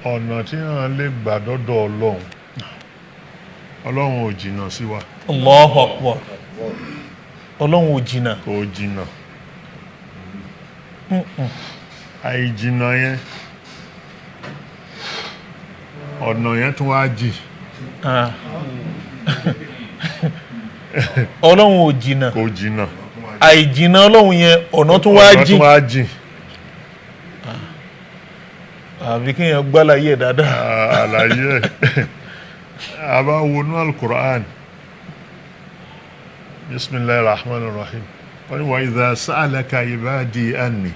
Ọ̀nà tí wọ́n lè gbà dọ́dọ̀ Ọlọ́run, Ọlọ́run ò jìnnà sí wa. Allahu Akbar. Ọlọ́run ò jìnnà. Kò jìnnà. Àìjìnnà yẹn, ọ̀nà yẹn tún wá jì. Ah. Ọlọ́run ò jìnnà. Kò jìnnà. Àìjìnnà Ọlọ́run yẹn, ọ̀nà tún wá ọ̀nà jìn. Tún wá jìn. Àbí kéèyàn gbálàyé ẹ̀ dáadáa. Àlàyé ẹ̀, a bá wọnú Al-Qur'an, bismillahir rahmanir rahim, wọ́n ní wa idha sa'alaka ibadi anni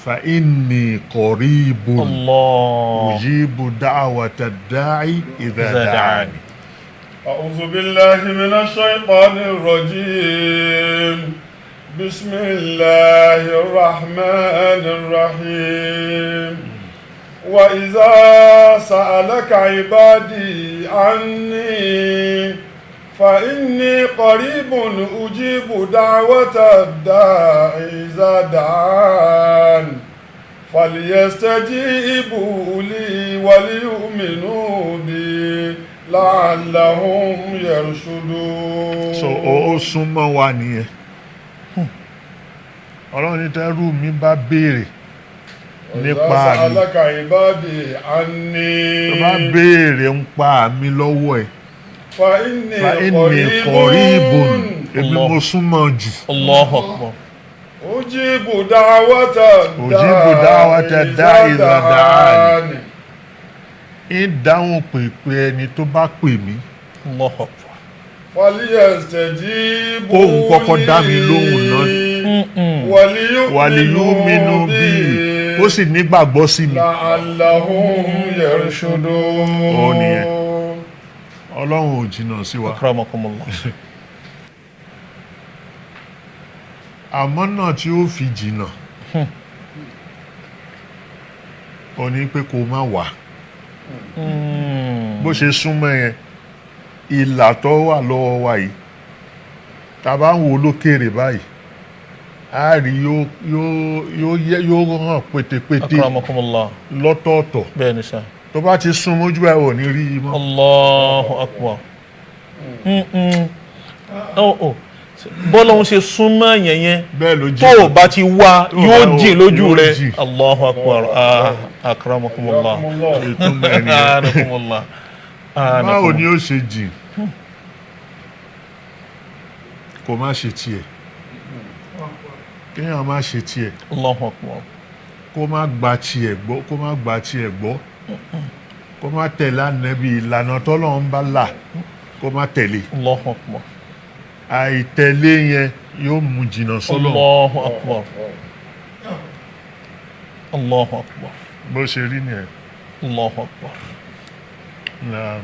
fa inni qaribun Allah. Ujibu da'wata da'i idha idha da'ani. Da'ani. أعوذ بالله من الشيطان الرجيم، بسم الله الرحمن الرحيم. وإذا سألك عبادي عني فإني قريب، أجيب دعوة الداع إذا دعان، فليستجيبوا لي وليؤمنوا بي لعلهم يرشدون. So ó súnmọ́ wa nìyẹn. Ọlọ́run ní tẹ́rù mi bá béèrè nípa mi, سألك عبادي عني tó bá béèrè nípa mi lọ́wọ́ ẹ̀, فإني fa inni qaribun, èmi Allah. mo súnmọ́ jù. Allahu Akbar. أجيب دعوة أجيب دعوة الداع إذا دعاني. دعاني. Ń dáhùn pèpè ẹni tó bá pè mí. Allahu Akbar. فليستجيبوا Kóun kọ́kọ́ dá mi lóhùn náà. وليؤمنوا Waliyuminu bí, بي ó sì nígbàgbọ́ sí mi. لعلهم يرشدون. Ó nìyẹn. Ọlọ́run ò jìnnà sí wa. Akramakumullah. Àmọ́ náà tí ó fi jìnnà ó ní pé kó má wà. Bó ṣe súnmọ́ yẹn, ìlà tó wà lọ́wọ́ wa yìí, tá a bá ń wo lókèrè báyìí, a rí yóò yóò yóò yẹ- yóò hàn pétépété Akramakumullah. lọ́tọ̀ọ̀tọ̀. Bẹ́ẹ̀ ni sá. Tó bá ti sún mójú ẹ, ò ní rí i mọ́. Allahu Akbar. Oh, oh. Bọ́lá ń ṣe súnmọ́ yẹn yẹn, Bẹ́ẹ̀ ló tó o jìnnà. bá ti wá, Tó o yóò bá jìn lójú yóò rẹ. jìn. Allahu Akbar. Ah, akramakumullah. Ìtumọ̀ ẹ̀ nìyẹn. Anakumullah. Báwo ni ó ṣe jìn? Kò má ṣe tiẹ̀, kéèyàn má ṣe tiẹ̀. Allahu Akbar. Kó má gba tiẹ̀ gbọ́, kó má gba tiẹ̀ gbọ́, kó má tẹ̀lé Ànábì, ìlànà tọ́lọ́run bá là, kó má tẹ̀lé. Allahu Akbar. Àìtẹ̀lé yẹn yóò mú jìnnà sọ́lọ́run. Allahu Akbar. Allahu Akbar. Bó ṣe rí nìyẹn. Allahu Akbar. Naam.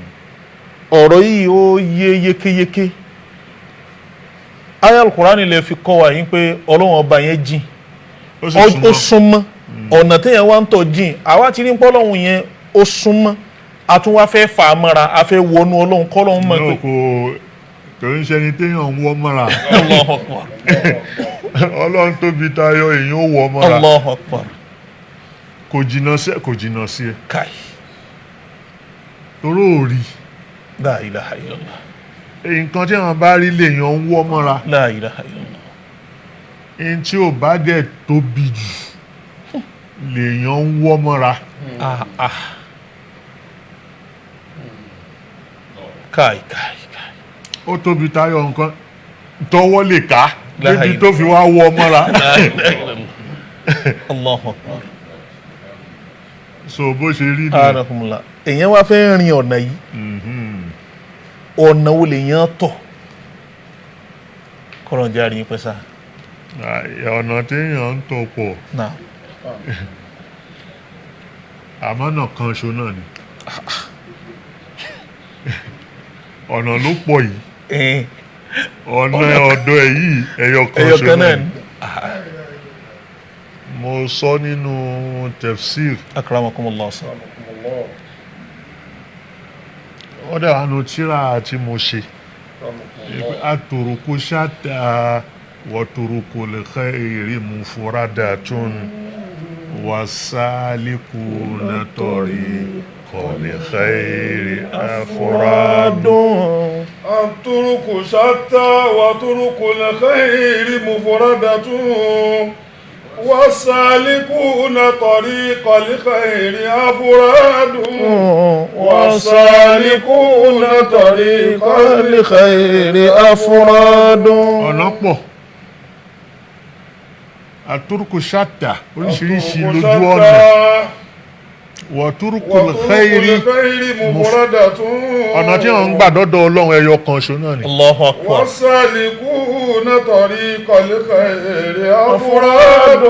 Ọ̀rọ̀ yìí ó yé yékéyéké. Aya Al-Qur'ani lè fi kọ́ wa yín pé Ọlọ́run ọba yẹn jìn. Ó sì ó súnmọ́. Súnmọ́. Ọ̀nà téèyàn wá ń tọ̀ jìn. Àwa ti rí pọ́lọ́hún yẹn ó súnmọ́, a tún wá fẹ́ fà á mọ́ra, a fẹ́ wọnú Ọlọ́run kọ́lọ́hún mọ̀ Náà pé kò ń ṣẹni téèyàn ń wọ́ mọ́ra. Allahu Akbar. Ọlọ́run tóbi tayọ èèyàn ó wọ́ mọ́ra. Allahu Akbar. Kò jìnnà sí ẹ, kò jìnnà sí ẹ. Kai. Toró ò rí. La ilaha illallah. Nǹkan tí àwọn bá rí lèèyàn ń wọ́ mọ́ra. La ilaha illallah. Ẹni tí ò bá dẹ̀ tóbi jù lèèyàn ń wọ́ mọ́ra. Ah ah, kai kai kai. Ó tóbi tayọ nǹkan tọwọ́ lè ká La débi ilaha tó fi wá wọ́ mọ́ra. La ilaha illallah. Allahu Akbar. So bó ṣe rí nìyẹn. Anakumula. Èèyàn wá fẹ́ rin ọ̀nà yìí, ọ̀nà wo lèèyàn tọ̀? Kọ́lọ̀ jẹ́ àríyìn pẹ́ sá. Ọ̀nà téèyàn ń tọ̀ pọ̀, Náà. àmọ́ ọ̀nà kan ṣo náà ni. Ọ̀nà ló pọ̀ yìí, ọ̀nà ọ̀dọ̀ ẹ̀ yìí, ẹyọ kan ẹyọ ṣo kan náà náà ni. ni. Mo sọ nínú tefsir. Akramakumullah sá. Ó dẹ̀ wà nù tíra tí mo ṣe, aturuku ṣáta wọ́turuku lè xeyri mufuradàtún. Wasalikuna tariqal khairi afradu. الطرق شتى وطرق الخير مفردة والسالكون طريق الخير أفراد والسالكون طريق الخير أفراد. Ọ̀nà pọ̀, àtúrùkù ṣáta, oríṣiríṣi lójú ọ̀nà, wọ̀túrùkù khairi الخير مفردة ọ̀nà tí wọ́n ń gbà dọ́dọ̀ Ọlọ́run ẹyọ kan ṣo náà ni. Allahu akbar. والسالكون طريق الخير أفراد.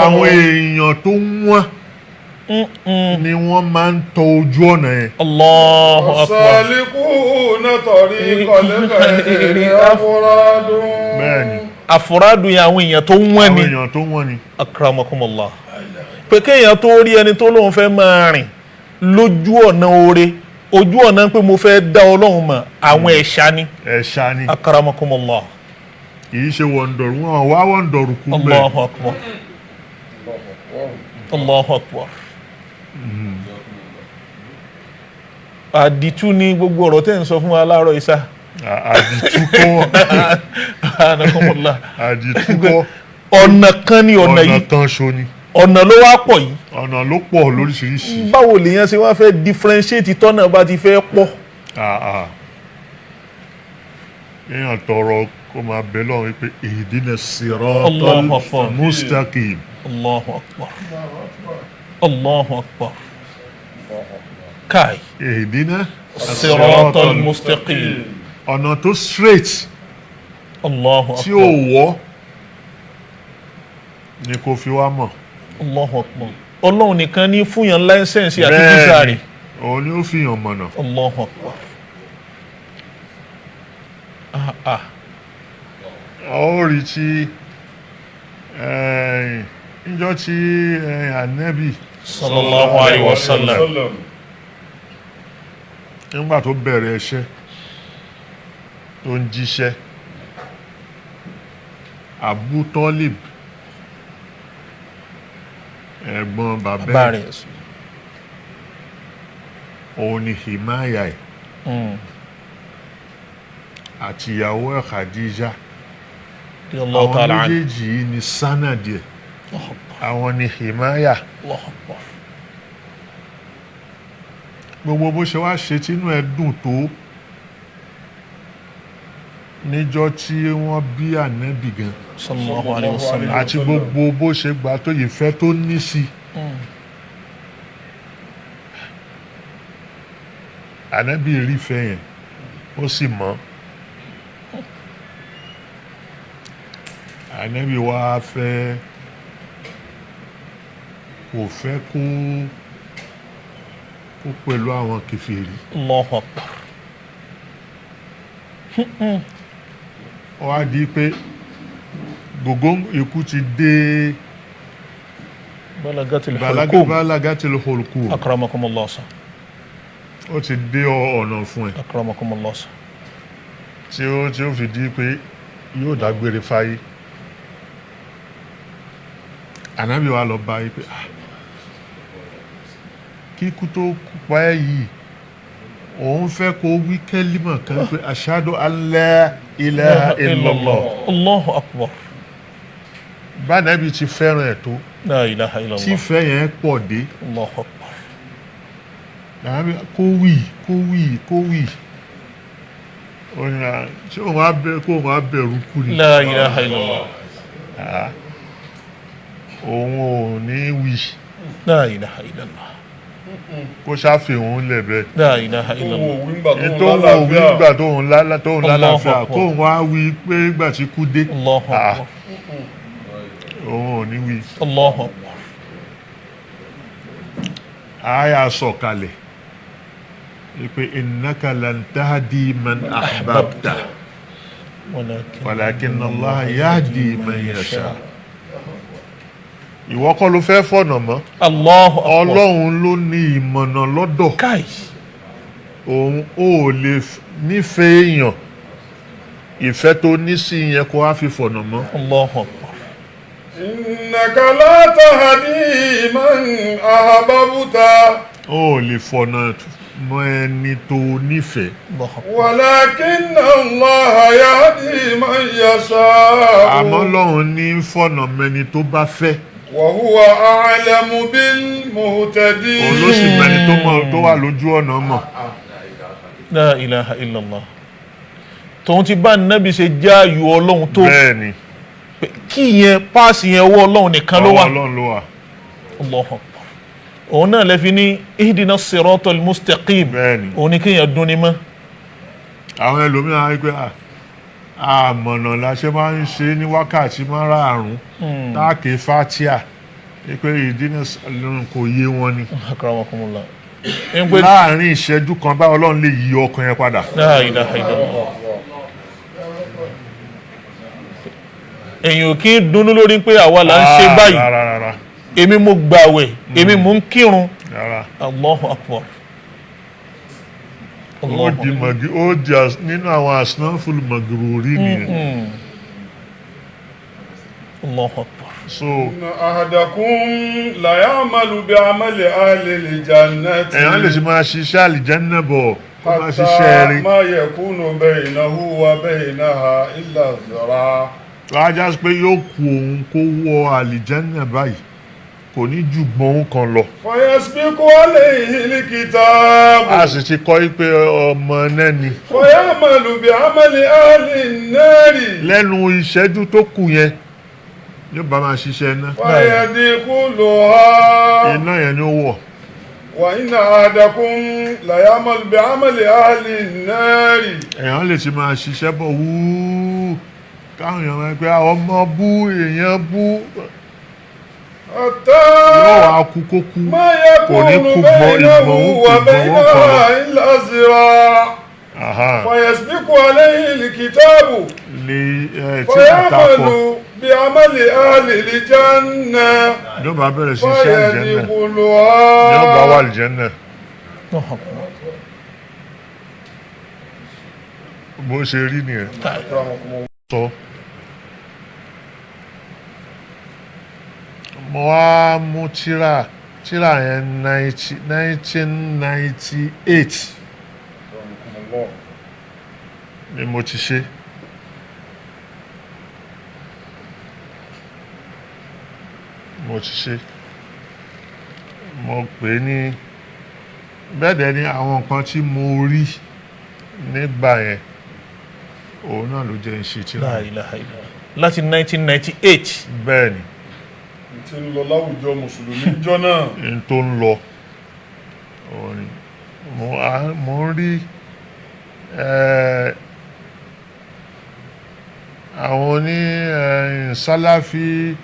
Àwọn èèyàn tó wọ́n ni wọ́n máa ń tọ ojú ọ̀nà yẹn. Allahu akbar. والسالكون طريق الخير أفراد. Bẹ́ẹ̀ ni. Àfúrádù yẹn, àwọn èèyàn tó wọ́n Àwọn ni. èèyàn tó wọ́n ni. Akramakumullah. Pé kéèyàn tó rí ẹni tó lóun fẹ́ máa rìn lójú ọ̀nà oore, ojú ọ̀nà pé mo fẹ́ dá Ọlọ́run mọ̀, àwọn ẹ̀ṣá ni. Ẹ̀ṣá ni. Akramakumullah. Kì í ṣe wọ̀ǹdọ̀rù, wọn wá wọ̀ǹdọ̀rù kú bẹ́ẹ̀. Allahu akbar. Allahu akbar. Àdìtú ni gbogbo ọ̀rọ̀ tẹ́ ń sọ fún wa láàárọ̀ Isa. Àdìtú kọ́. Anakumullah. Àdìtú kọ́. Ọ̀nà kan ni ọ̀nà Ọ̀nà yìí. kan ṣo ni. Ọ̀nà ló wá pọ̀ yìí. Ọ̀nà ló pọ̀ lóríṣiríṣi. Báwo lèèyàn ṣe wá fẹ́ differentiate tọ́nà bá ti fẹ́ pọ̀? Èèyàn tọrọ kó máa bẹ lọ́run wípé ihdina siratal Allahu akbar. mustaqim. Allahu akbar. Allahu akbar. Kai. Ihdina Siratal mustaqim. Ọ̀nà tó straight Allahu tí ò akbar. wọ́ ni kò fi wá mọ̀. Allahu akbar. Ọlọ́run nìkan ní fúnyàn láísẹ̀nsì àti visa Bẹ́ẹ̀ni, rẹ̀. òun ni ó fi hàn mọ̀nà. Allahu akbar. Ah ah. Ó rí tí níjọ́ tí ànẹ́bì Sallallahu alayhi wa sallam. nígbà tó bẹ̀rẹ̀ iṣẹ́ tó ń jíṣẹ́, Abu Talib, ẹ̀gbọ́n bàbá Bàbá ẹ̀, rẹ̀. òun ni himaya ẹ̀ àti ìyàwó ẹ̀ Khadija. Allahu Àwọn ta'ala anhu. méjèèjì yìí ni sanadi ẹ̀, Allahu akbar. àwọn ni himaya. Allahu akbar. Gbogbo bó ṣe wá ṣe tínú ẹ̀ dùn tó níjọ́ tí wọ́n bí ànábì gan, Sallallahu alayhi wa sallam. àti gbogbo bó ṣe gbà tó, ìfẹ́ tó ní sí ànábì, rí ìfẹ́ yẹn, ó sì mọ̀. Ànábì wá fẹ́, kò fẹ́ kó pẹ̀lú àwọn kèfèrí. Allahu akbar. Ó wá di pé gbogbo ikú ti dé. Balagatil hulqum. Balagatil hulqum. Akramakumullah sa. Ó ti dé ọ̀nà fún ẹ Akramakumullah sa. tí ó fi di pé yóò dágbére fáyé. Ànábì wa lọ bá yí pé, "Ah, kíkú tó kú pa ẹ́ yìí, òun fẹ́ kó wí kẹ́límà kan pé ashadu an la ilaha illallah." Allahu akbar. Bánábì ti fẹ́ràn ẹ̀ tó, La ilaha illallah. tí ìfẹ́ yẹn pọ̀ dé, Allahu akbar. làwọn kó wí, kó wí, kó wí. Ó ní à, ṣé òun á bẹ kó òun á bẹ̀rù kú ni? La ilaha illallah. Òun ò ní wí. La ilaha illallah. Kó ṣáfi òun lẹ̀ bẹ́ẹ̀. La ilaha illallah. Ètò òun ò wí nígbà tóun lálá tóun Allahu lálàáfíà, Akbar. kóun wá wí pé ìgbà tí kú dé. Allahu Ah. akbar. Òun ò ní wí. Allahu akbar. Àyà sọ̀kalẹ̀ wípé innaka lan tahdi man ahbabta Walakin walakinna Allaha yahdi man yasha. Ìwọ kọ́ ló fẹ́ fọ̀nà mọ́. Allahu akbar. Ọlọ́run ló ní ìmọ̀nà lọ́dọ̀. Kai. Òun ò lè nífẹ̀ẹ́ èèyàn, ìfẹ́ tó ní sí yẹn kó wá fi fọ̀nà mọ́. Allahu akbar. Innaka la tahdi man ahbabta. Ó lè fọ̀nà mọ ẹni tó nífẹ̀ẹ́. Walakinna Allaha yahdi man yasha'u. Àmọ́ Ọlọ́run ní fọ̀nà mẹni tó bá fẹ́. Wa huwa a'lamu bil muhtadin. Òun ló sì mẹni tó mọ̀ tó wà lójú ọ̀nà mọ̀. La ilaha illallah. Tòun ti bá nábì ṣe jáàyò Ọlọ́run tó. Bẹ́ẹ̀ni. Kí yẹn páàsì yẹn ọwọ́ Ọlọ́run nìkan ló wà. Ọwọ́ Ọlọ́run ló wà. Allahu Akbar. Òun náà lè fi ní ihdina siratal mustaqim. Bẹ́ẹ̀ni. Òun ni kéèyàn dún ní mọ́. Àwọn ẹlòmíràn á rí pé àmọ̀nà la ṣe máa ń ṣe ní wákàtí márààrún táàkì fatia pé ìdínà kò yé wọn ni. Akramakumullah. Láàárín ìṣẹ́jú kan bá Ọlọ́run lè yí ọkàn yẹn padà. La ilaha illallah. Èyàn ò kí ń dunnú lórí pé àwa là ń ṣe báyìí. Èmi mo gbàwẹ̀, èmi mo ń kírun. Allahu Akbar. Ó di mọ̀gí, ó di nínú àwọn àsìnáfùlù mọ̀gìrì nìyẹn. Allahu Akbar. So, Inna ahadakum la ya'malu bi'amali ahlil jannati. Èèyàn lè ṣe máa ṣiṣẹ́ àlìjẹ́nnà bọ̀, kó máa ṣiṣẹ́ rí. Hatta ma yakunu baynahu wa baynaha illa zira. Lájá pé yóò kú òun kó wọ àlìjẹ́nnà báyìí, kò ní ju gbọ̀n kan lọ. Fayasbiqu alayhi al-kitab. A sì ti kọ́ pé ọmọ náà ni. Fayamalu bi'amali ahlin nari. Lẹ́nu ìṣẹ́jú tó kù yẹn, yóò bá máa ṣiṣẹ́ iná. Fayadkhuluha. Iná yẹn ni ó wọ̀. Wa inna ahadakum la ya'malu bi'amali ahlin nari. Èèyàn lè ti máa ṣiṣẹ́ bọ̀ wúúú. Káwọn èèyàn máa ń pẹ́ ọmọ bú èèyàn bú. Yóò wá kú kó kú. Kò ní kú gbọ́ ìgbọ̀n ìgbọ̀n kan. Illa zira. Fayasbiqu alayhi al-kitabu. Lè tí a ta kọ. Fayamalu bi'amali ahlil janna. Yóò bá bẹ̀rẹ̀ sí iṣẹ́ àlìjẹ́nnà. Yóò bá wà àlìjẹ́nnà. Bó ṣe rí nìyẹn. Sọ. Mo wá mú tírà yẹn 1998 ni mo ti ṣe. Mo ti ṣe. Mo pè ní bẹ́ẹ̀ dẹ̀ ni àwọn nǹkan tí mo rí nígbà yẹn òun náà ló jẹ́ ń ṣe tírà. La ilaha illallah. Láti 1998. Bẹ́ẹ̀ ni. Tí ń lọ láwùjọ mùsùlùmí jọ náà. N tó ń lọ mo ń rí àwọn ní sálàfí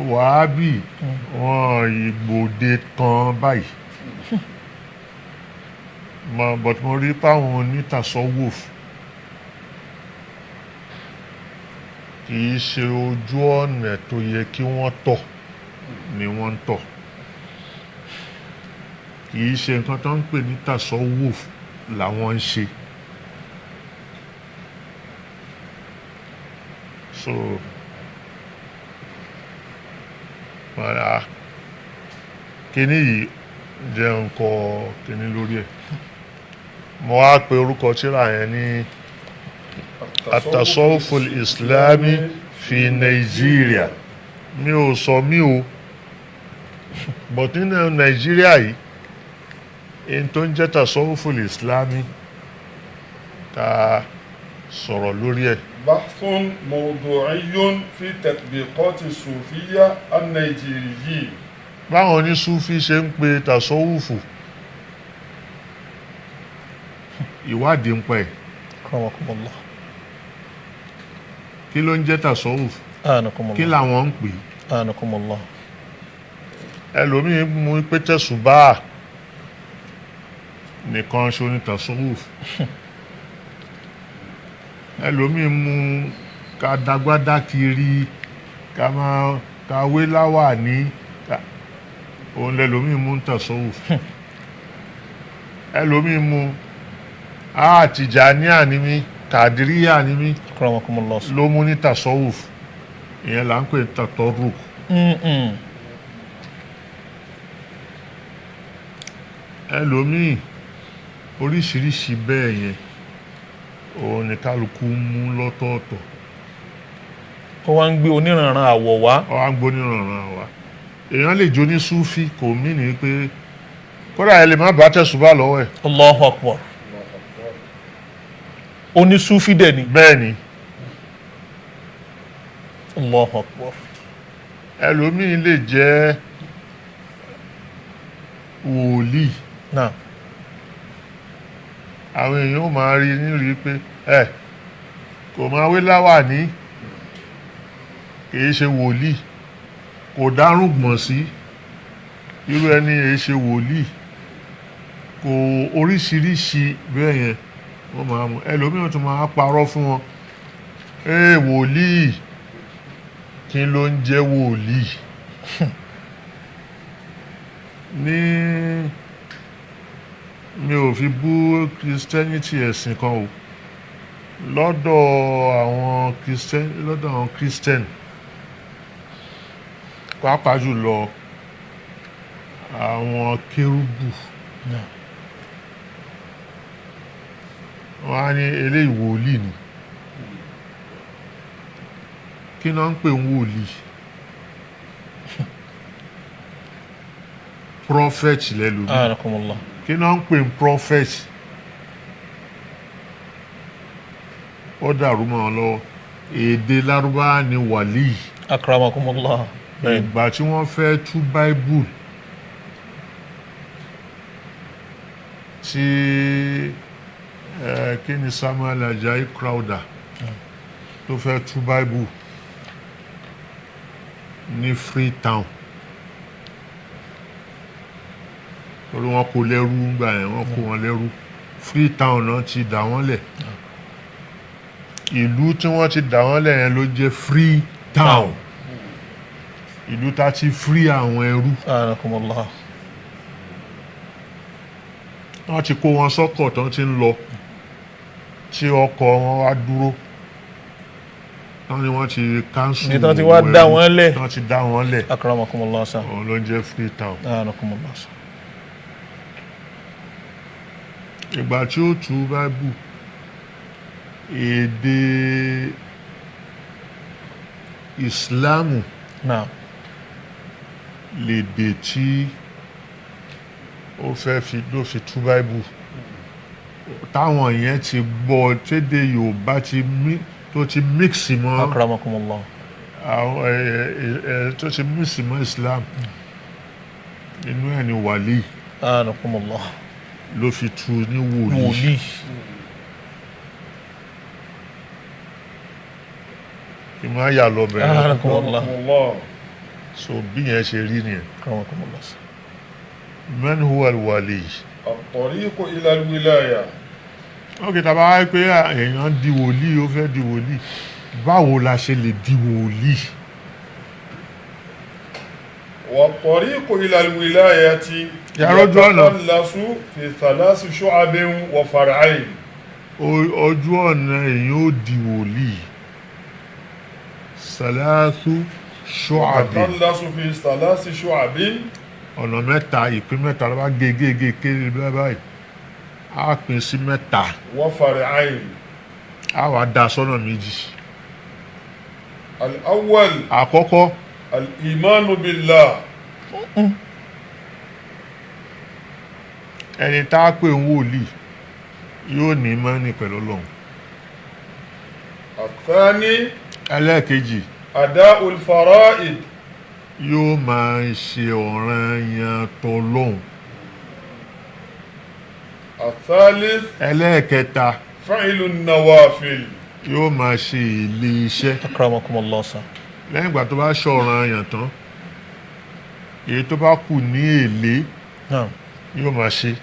wàhábì wọn ìgbòde kan báyìí, but mo rí páwọn onítàsọ́wòf kì í ṣe ojú ọ̀nà tó yẹ kí wọ́n tọ̀ ni wọ́n ń tọ̀, kì í ṣe nǹkan tó ń pè ní tasawuf làwọn ń ṣe. So padà kíní yìí jẹ́ nǹkan kíní lórí ẹ̀. Mo wá pe orúkọ tírà yẹn ní At-Tasawwuful Islami fi Nàìjíríà. Mi ò sọ mí o, but nínú Nàìjíríà yìí in tó ń jẹ́ Tasawwuful Islami ká sọ̀rọ̀ lórí ẹ̀. Bahthun mawdu'iyyun fi tatbiqati Sufiyya an-Nigeriyi. Báwọn ní Sufi ṣe ń pe tasawufu, ìwádìí ń pẹ́. Akramakumullah. Kí ló ń jẹ́ tasawuf? Anakumullah. Kí làwọn ń pè? Anakumullah. Ẹlòmíín mú pé tẹ̀sùbáà nìkan ṣo ní tasawuf. Ẹlòmíín mú ká dagbádá kiri, ká máa ká wé láwà ní òun lẹlòmíín mú tasawuf. Ẹlòmíín mú Tìjàníyà ni mí, Kàdíríyà ni mí, ló mú ní tasawuf. Ìyẹn là ń pè tàtọ́rù. Ẹlòmíì, oríṣiríṣi bẹ́ẹ̀ yẹn òun ni kálukú ń mú lọ́tọ̀ọ̀tọ̀. Ó wá ń gbé oníranran àwọ̀ wá. Ọ wá ń gbóníranran wa. Èèyàn lè jó ní súfì, kò mí ní pé kódà ẹ lè má bá tẹ̀sùbà lọ́wọ́ ẹ̀. Allahu akbar. Onísúfì dẹ̀ ni. Bẹ́ẹ̀ ni. Allahu akbar. Ẹlòmíì lè jẹ́ wòlíì. Náà. Àwọn èèyàn ó máa rí nírí pé ẹ kò máa wé láwàní, kìí ṣe wòlíì, kò dárùngbọ̀n sí, irú ẹni èé ṣe wòlíì, kò oríṣiríṣi bẹ́ẹ̀ yẹn wọ́n máa mú. Ẹlòmíràn tún máa parọ́ fún wọn, ee wòlíì, kí ló ń jẹ́ wòlíì? Ní mi ò fi bú Christianity, ẹ̀sìn kan o. Lọ́dọ̀ àwọn Christian, lọ́dọ̀ àwọn Christian, pàápàá jùlọ àwọn kérúbù, wọ́n á ní eléyìí wòlíì ni. Kí náà ń pè ń wòlíì? Prophet lẹ́lòmíì. Anakumullah. Kí náà ń pè ń prophet? Ó dàrú mọ́ ọ lọ́wọ́. Èdè Lárúbáwá ni wàlíì. Akramakumullah. Bẹ́ẹ̀ni. Ìgbà tí wọ́n fẹ́ tú Bible, tí kí ni, Samuel Ajayi Crowther tó fẹ́ tú Bible ní Freetown, torí wọ́n kó lẹ́rú ńgbà yẹn, wọ́n kó wọn lẹ́rú, Freetown náà ti dà wọ́n lẹ̀. Ìlú tí wọ́n ti dà wọ́n lẹ̀ yẹn ló jẹ́ Freetown, ìlú tá ti free àwọn ẹrú. Anakumullah. Wọ́n ti kó wọn sọ́kọ̀ tán, ti ń lọ, tí ọkọ̀ wọn wá dúró tán ni wọ́n ti cancel. Ní tán ti wá dá wọn lẹ̀. Tán ti dá wọn lẹ̀. Akramakumullah sa. Òun ló ń jẹ́ Freetown. Anakumullah sa. Ìgbà tí ó tú báíbù, èdè ìsìláàmù lèdè tí ó fẹ́ fi ló fi tú báíbù, táwọn yẹn ti gbọ́ tédè Yorùbá ti mí tó ti mix mọ́. Akramakumullah. Àwọn ẹ ẹ ẹ tó ti mix mọ́ Islam, inú ẹ̀ ni wàlíì. Anakumullah. Ló fi tú ní wòlíì. Wòlíì. Kí n má yà lọ bẹ̀rẹ̀. Anakumullah. Allah. So bí yẹn ṣe rí nìyẹn. Akramakumullah sa. Man huwa al-wali? الطريق إلى الولاية. Ok, tàbá wáyé pé èèyàn di wòlíì, ó fẹ́ di wòlíì, báwo la ṣe lè di wòlíì? والطريق إلى الولاية يا رجل. يتخلص في ثلاث شعب وفرعين. Ojú ọ̀nà èèyàn ó di wòlíì, sàlásù ṣọ́àbì. يتخلص في ثلاث شعب. Ọ̀nà mẹ́ta, ìpín mẹ́ta ló bá gé gé gé kéré báyìí, á pín sí mẹ́ta. وفرعين. Á wàá da sọ́nà méjì. الأول: Àkọ́kọ́: الإيمان بالله. Ẹni tá a pè ń wòlíì yóò ní mọ́nì pẹ̀lú Ọlọ́run. الثاني: Ẹlẹ́ẹ̀kejì: أداء الفرائض. Yóò máa ń ṣe ọ̀ranyàn tọlọ́hun. الثالث: Ẹlẹ́ẹ̀kẹta: فعل النوافل. Yóò máa ṣe ilé iṣẹ́. Akramakumullah sa. Lẹ́yìn ìgbà tó bá ṣe ọ̀ranyàn tán, èyí tó bá kù ní èlé yóò máa ṣe.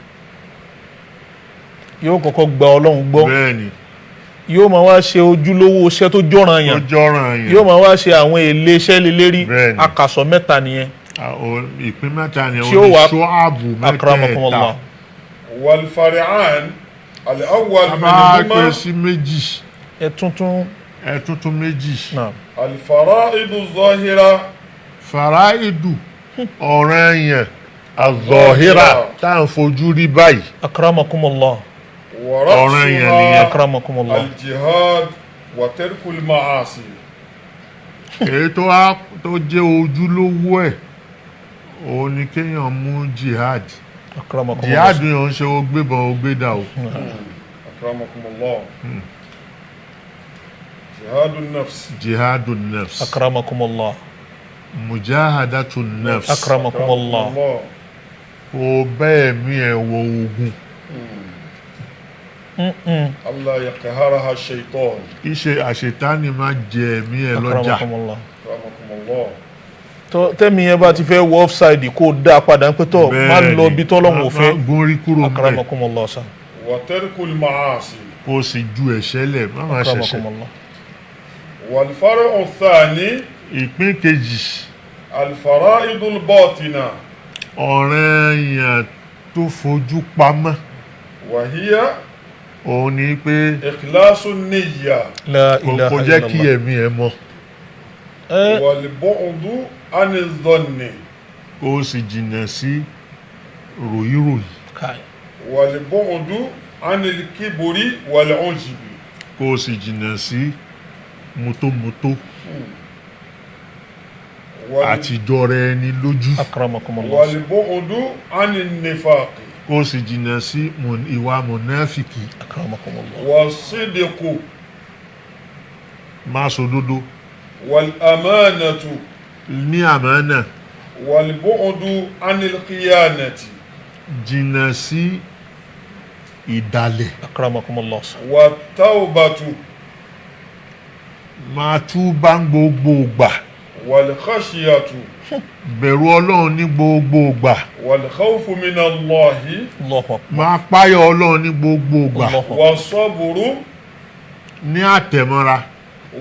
Yóò kọ́kọ́ gba Ọlọ́run gbọ́. Bẹ́ẹ̀ ni. Yóò máa wá ṣe ojúlówó iṣẹ́ tó jọ̀ràn ó yàn. Jọ́ranyàn. Yóò máa wá ṣe àwọn èlé iṣẹ́ lélẹ́rí. Bẹ́ẹ̀ni. Akàsọ̀ mẹ́ta nìyẹn. Ìpín mẹ́ta ni. Tí ó wà- Ṣọ́àbù mẹ́tẹ̀ẹ̀ta. Akramakumullah. والفرعان: الأول A bá pín منهما sí méjì. Ẹ tuntun. Ẹ tuntun méjì. Náà. الفرائض الظاهرة Faraidu, ọ̀ranyàn azọ̀hírà tá à ń fojú rí báyìí. Akramakumullah. Ọ̀ranyàn nìyẹn. ورأسها Akramakumullah. الجهاد وترك المعاصي. Èyí tó wá tó jẹ́ ojúlówó ẹ̀, òun ni kéèyàn mú jihad. Akramakumullah. Jihad yẹn ò ń ṣe ó gbébọn ó gbédà o. أكرمكم الله. جهاد النفس. Jihadu nafs. Akramakumullah. Mujahadatu nafs. Akramakumullah. الله. Kò bẹ́ẹ̀ mí ẹ̀ wọ ogun. ألا يقهرها الشيطان. Kì í ṣe àṣetánì máa jẹ ẹ̀mí ẹ̀ lọ́jà. Akramakumullah. أكرمكم الله. Tó tẹ́mi yẹn bá ti fẹ́ wọ offside, kó dá a padà ń pẹ́ tọ́ má Bẹ́ẹ̀ lọ ni, bí tọ́lọ́hún ò fẹ́. má gún rí kúrò ńbẹ̀. Akramakumullah sa. وترك المعاصي. Kó o sì ju ẹ̀ṣẹ̀ lẹ̀, má máa ṣẹ̀ṣẹ̀. Akramakumullah. والفرع الثاني Ìpín kejì, الفرائض الباطنة. ọ̀ranyàn tó fojú pamọ́, وهي òun ni pé إخلاص النية La kò ilaha kò jẹ́ kí illallah. ẹ̀mí ẹ̀ mọ́. Ẹ والبعد عن الظن. Kó o sì jìnnà sí ròyìnròyìn. Kai. والبعد عن الكبر والعجب. Kó o sì jìnnà sí mọ́tòmọ́tò àti jọra ẹni lójú. Akramakumullah. والبعد عن النفاق. Kó o sì jìnnà sí ìwà mọ̀náfìkì. Akramakumullah. والصدق Máa sòdodo. والأمانة. Ní àmánà. والبعد عن الخيانة. Jìnnà sí ìdàlẹ̀. Akramakumullah. والتوبة. Máa túbá ń gbogbo ìgbà. والخشية. Bẹ̀rù Ọlọ́run ní gbogbo ìgbà. والخوف من الله. Allahu akbar. Máa páyà Ọlọ́run ní gbogbo ìgbà. Allahu akbar. والصبر. Ní àtẹ̀mọ́ra.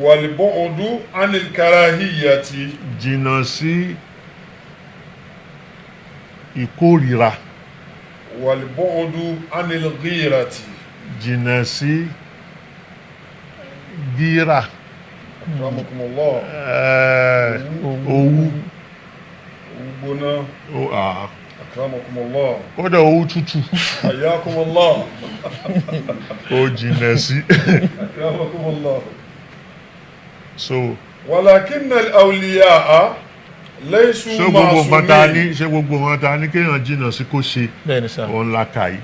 والبعد عن الكراهية. Jìnnà sí ìkórìíra. والبعد عن الغيرة. Jìnnà sí gíra. أكرمكم الله. Owú. Gbóná. أكرمكم الله. Kódà owú tútù. حياكم الله. Ó jìnnà sí. أكرمكم الله. So ولكن الأولياء ليسوا ṣé gbogbo nǹkan ta ní معصومين. ṣé gbogbo nǹkan ta ní kéèyàn jìnnà sí kó ṣe, Bẹ́ẹ̀ni sá. òun la kà yìí.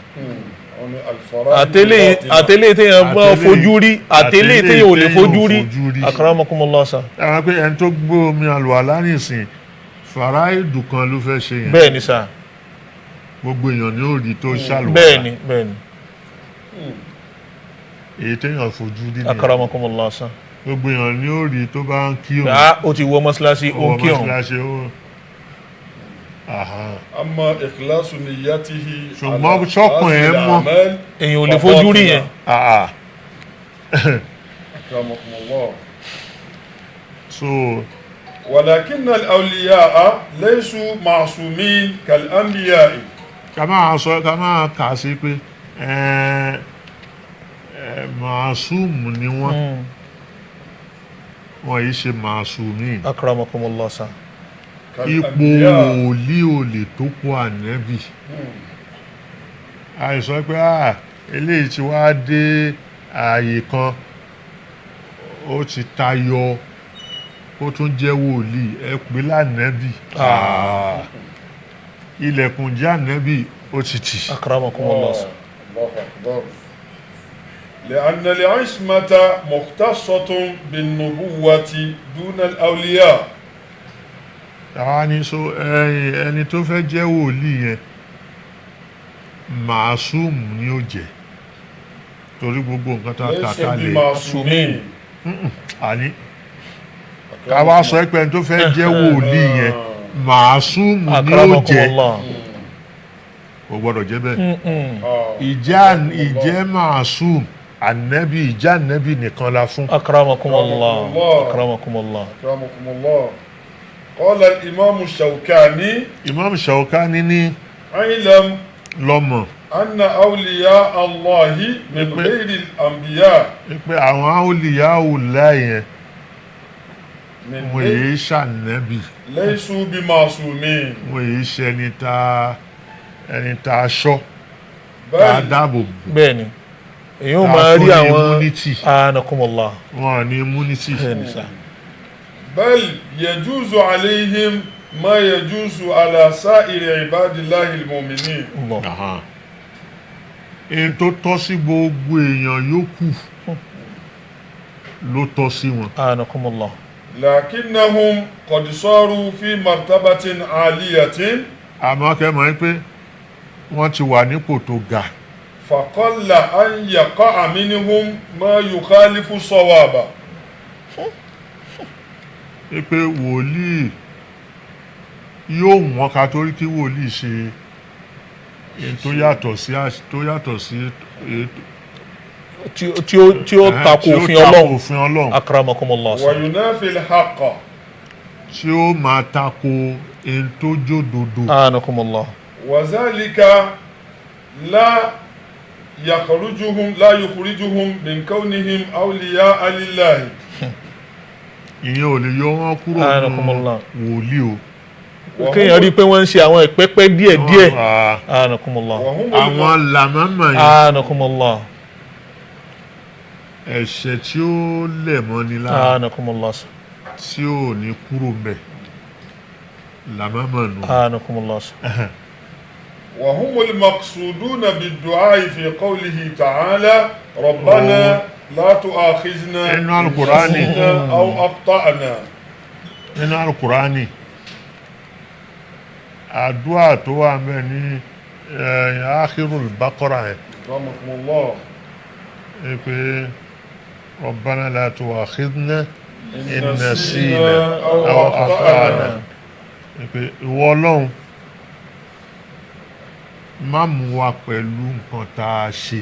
Àtẹlẹ àtẹlẹ téèyàn gbọ́n fojú rí, àtẹlẹ téèyàn ò lè fojú rí. fojú rí. Akramakumullah sa. Àwọn pé ẹni tó gbé omi àlùwàlá nìsín, fàráìdù kan ló fẹ́ ṣe yẹn. Bẹ́ẹ̀ni sá. Gbogbo èèyàn ní òrì tó ṣàlùwàlá. Bẹ́ẹ̀ni, bẹ́ẹ̀ni. Èyí téèyàn fojú rí nìyẹn. Akramakumullah sa. Gbogbo èèyàn ní òrì tó bá ń kírun. Ah, ó ti wọ mọ́ṣáláṣí, ó ń kírun. Mọ́ṣáláṣí, ó. Aha. أما إخلاص نيته Ṣùgbọ́n ṣọ́kàn ẹ̀ mọ́. Èèyàn ò lè fojú rí yẹn. Ah, ah. أكرمكم الله. So ولكن الأولياء ليسوا معصومين كالأنبياء. ká máa sọ, ká máa kà sí pé ẹ ẹ màásùmù ni wọ́n. Wọ́n yìí ṣe màásùmí. Akramakumullah sa. Ipò كالأنبياء. wòlíì ò lè tó kó ànẹ́bì. Àìsàn pé à eléyìí ti wá dé ààyè kan, ó ti tayọ, ó tún jẹ́ wòlíì, ẹ pè lánẹ́bì. Ilẹ̀kùn jẹ́ ànẹ́bì ó ti tì. Akramakumullah sa. الله أكبر. لأن العصمة مختصة بالنبوة دون الأولياء. Àwa ni so ẹyin ẹni tó fẹ́ jẹ́ wòlíì yẹn, màásùmù ni ó jẹ́, torí gbogbo nǹkan tá a kà ليسوا kalẹ̀. بمعصومين. Àní ká wá sọ pé ẹni tó fẹ́ jẹ́ wòlíì yẹn, màásùmù ni ó jẹ́, Akramakumullah. kò gbọ́dọ̀ jẹ́ bẹ́ẹ̀. آه. Ìjẹ́ màásùmù ànẹ́bí, ìjẹ́ ànẹ́bí nìkan la fún. Akramakumullah. Akramakumullah. Akramakumullah. أكرمكم الله. قال الإمام الشوكاني: Imam Shawkani ní اعلم lọ́mọ أن أولياء الله من غير الأنبياء pé àwọn awliya Allah yẹn Wọn èyí ṣànẹ́bì. ليسوا بمعصومين. Wọn èyí ṣe ẹni tá a ṣọ́, tá a بل dáàbò bò. Bẹ́ẹ̀ ni, èyí ò Tá a máa fún rí ní àwọn immunity. Anakumullah. Wọn ní immunity. Bẹ́ẹ̀ ni sà. بل يجوز عليهم ما يجوز على سائر عباد الله المؤمنين. Allah. Aha. Èyí tó tọ́ sí gbogbo èèyàn yòókù ló tọ́ sí wọn. Anakumullah. لكنهم قد صاروا في مرتبة عالية. Àmọ́ kẹ́ mọ̀ pé wọ́n ti wà nípò tó ga. فقل أن يقع منهم ما يخالف الصواب. Pé wòlíì yóò wọ́n ká torí kí wòlíì ṣe èyí tó yàtọ̀ sí èyí Tí ó tako tí ó òfin tako Ọlọ́run. Òfin Ọlọ́run. Akramakumullah sà. وينافي الحق. Tí ó máa tako èyí tó jódodo. Anakumullah. وذلك لا يخرجهم لا يخرجهم من كونهم أولياء لله. Ìyẹn ò lè yọ wọ́n kúrò nínú Anakumullah. wòlíì o. Kéèyàn rí i pé wọ́n ń ṣe àwọn ìpẹ́pẹ́ díẹ̀ díẹ̀. Ah, Anakumullah. وهم àwọn làmọ́mọ́ yẹn, Anakumullah. ẹ̀ṣẹ̀ tí ó lẹ̀ mọ́ ni lára, Anakumullah sà. tí ò ní kúrò mbẹ̀, làmọ́mọ́ nù. Anakumullah sà. وهم المقصودون بالدعاء في قوله تعالى: ربنا لا تؤاخذنا Inú Al-Qur'ani. إن نسينا أو أخطأنا. Nínú Alukurani, àdúrà tó wà mẹ́ ní Akhirul Baqara yẹn, رحمكم الله. ẹ pé Rabbana la tu'akhidhna إن in nasina نسينا أو aw akhta'na. أخطأنا. Ẹ pé ìwọ Ọlọ́run, má mú wa pẹ̀lú nǹkan tá a ṣe,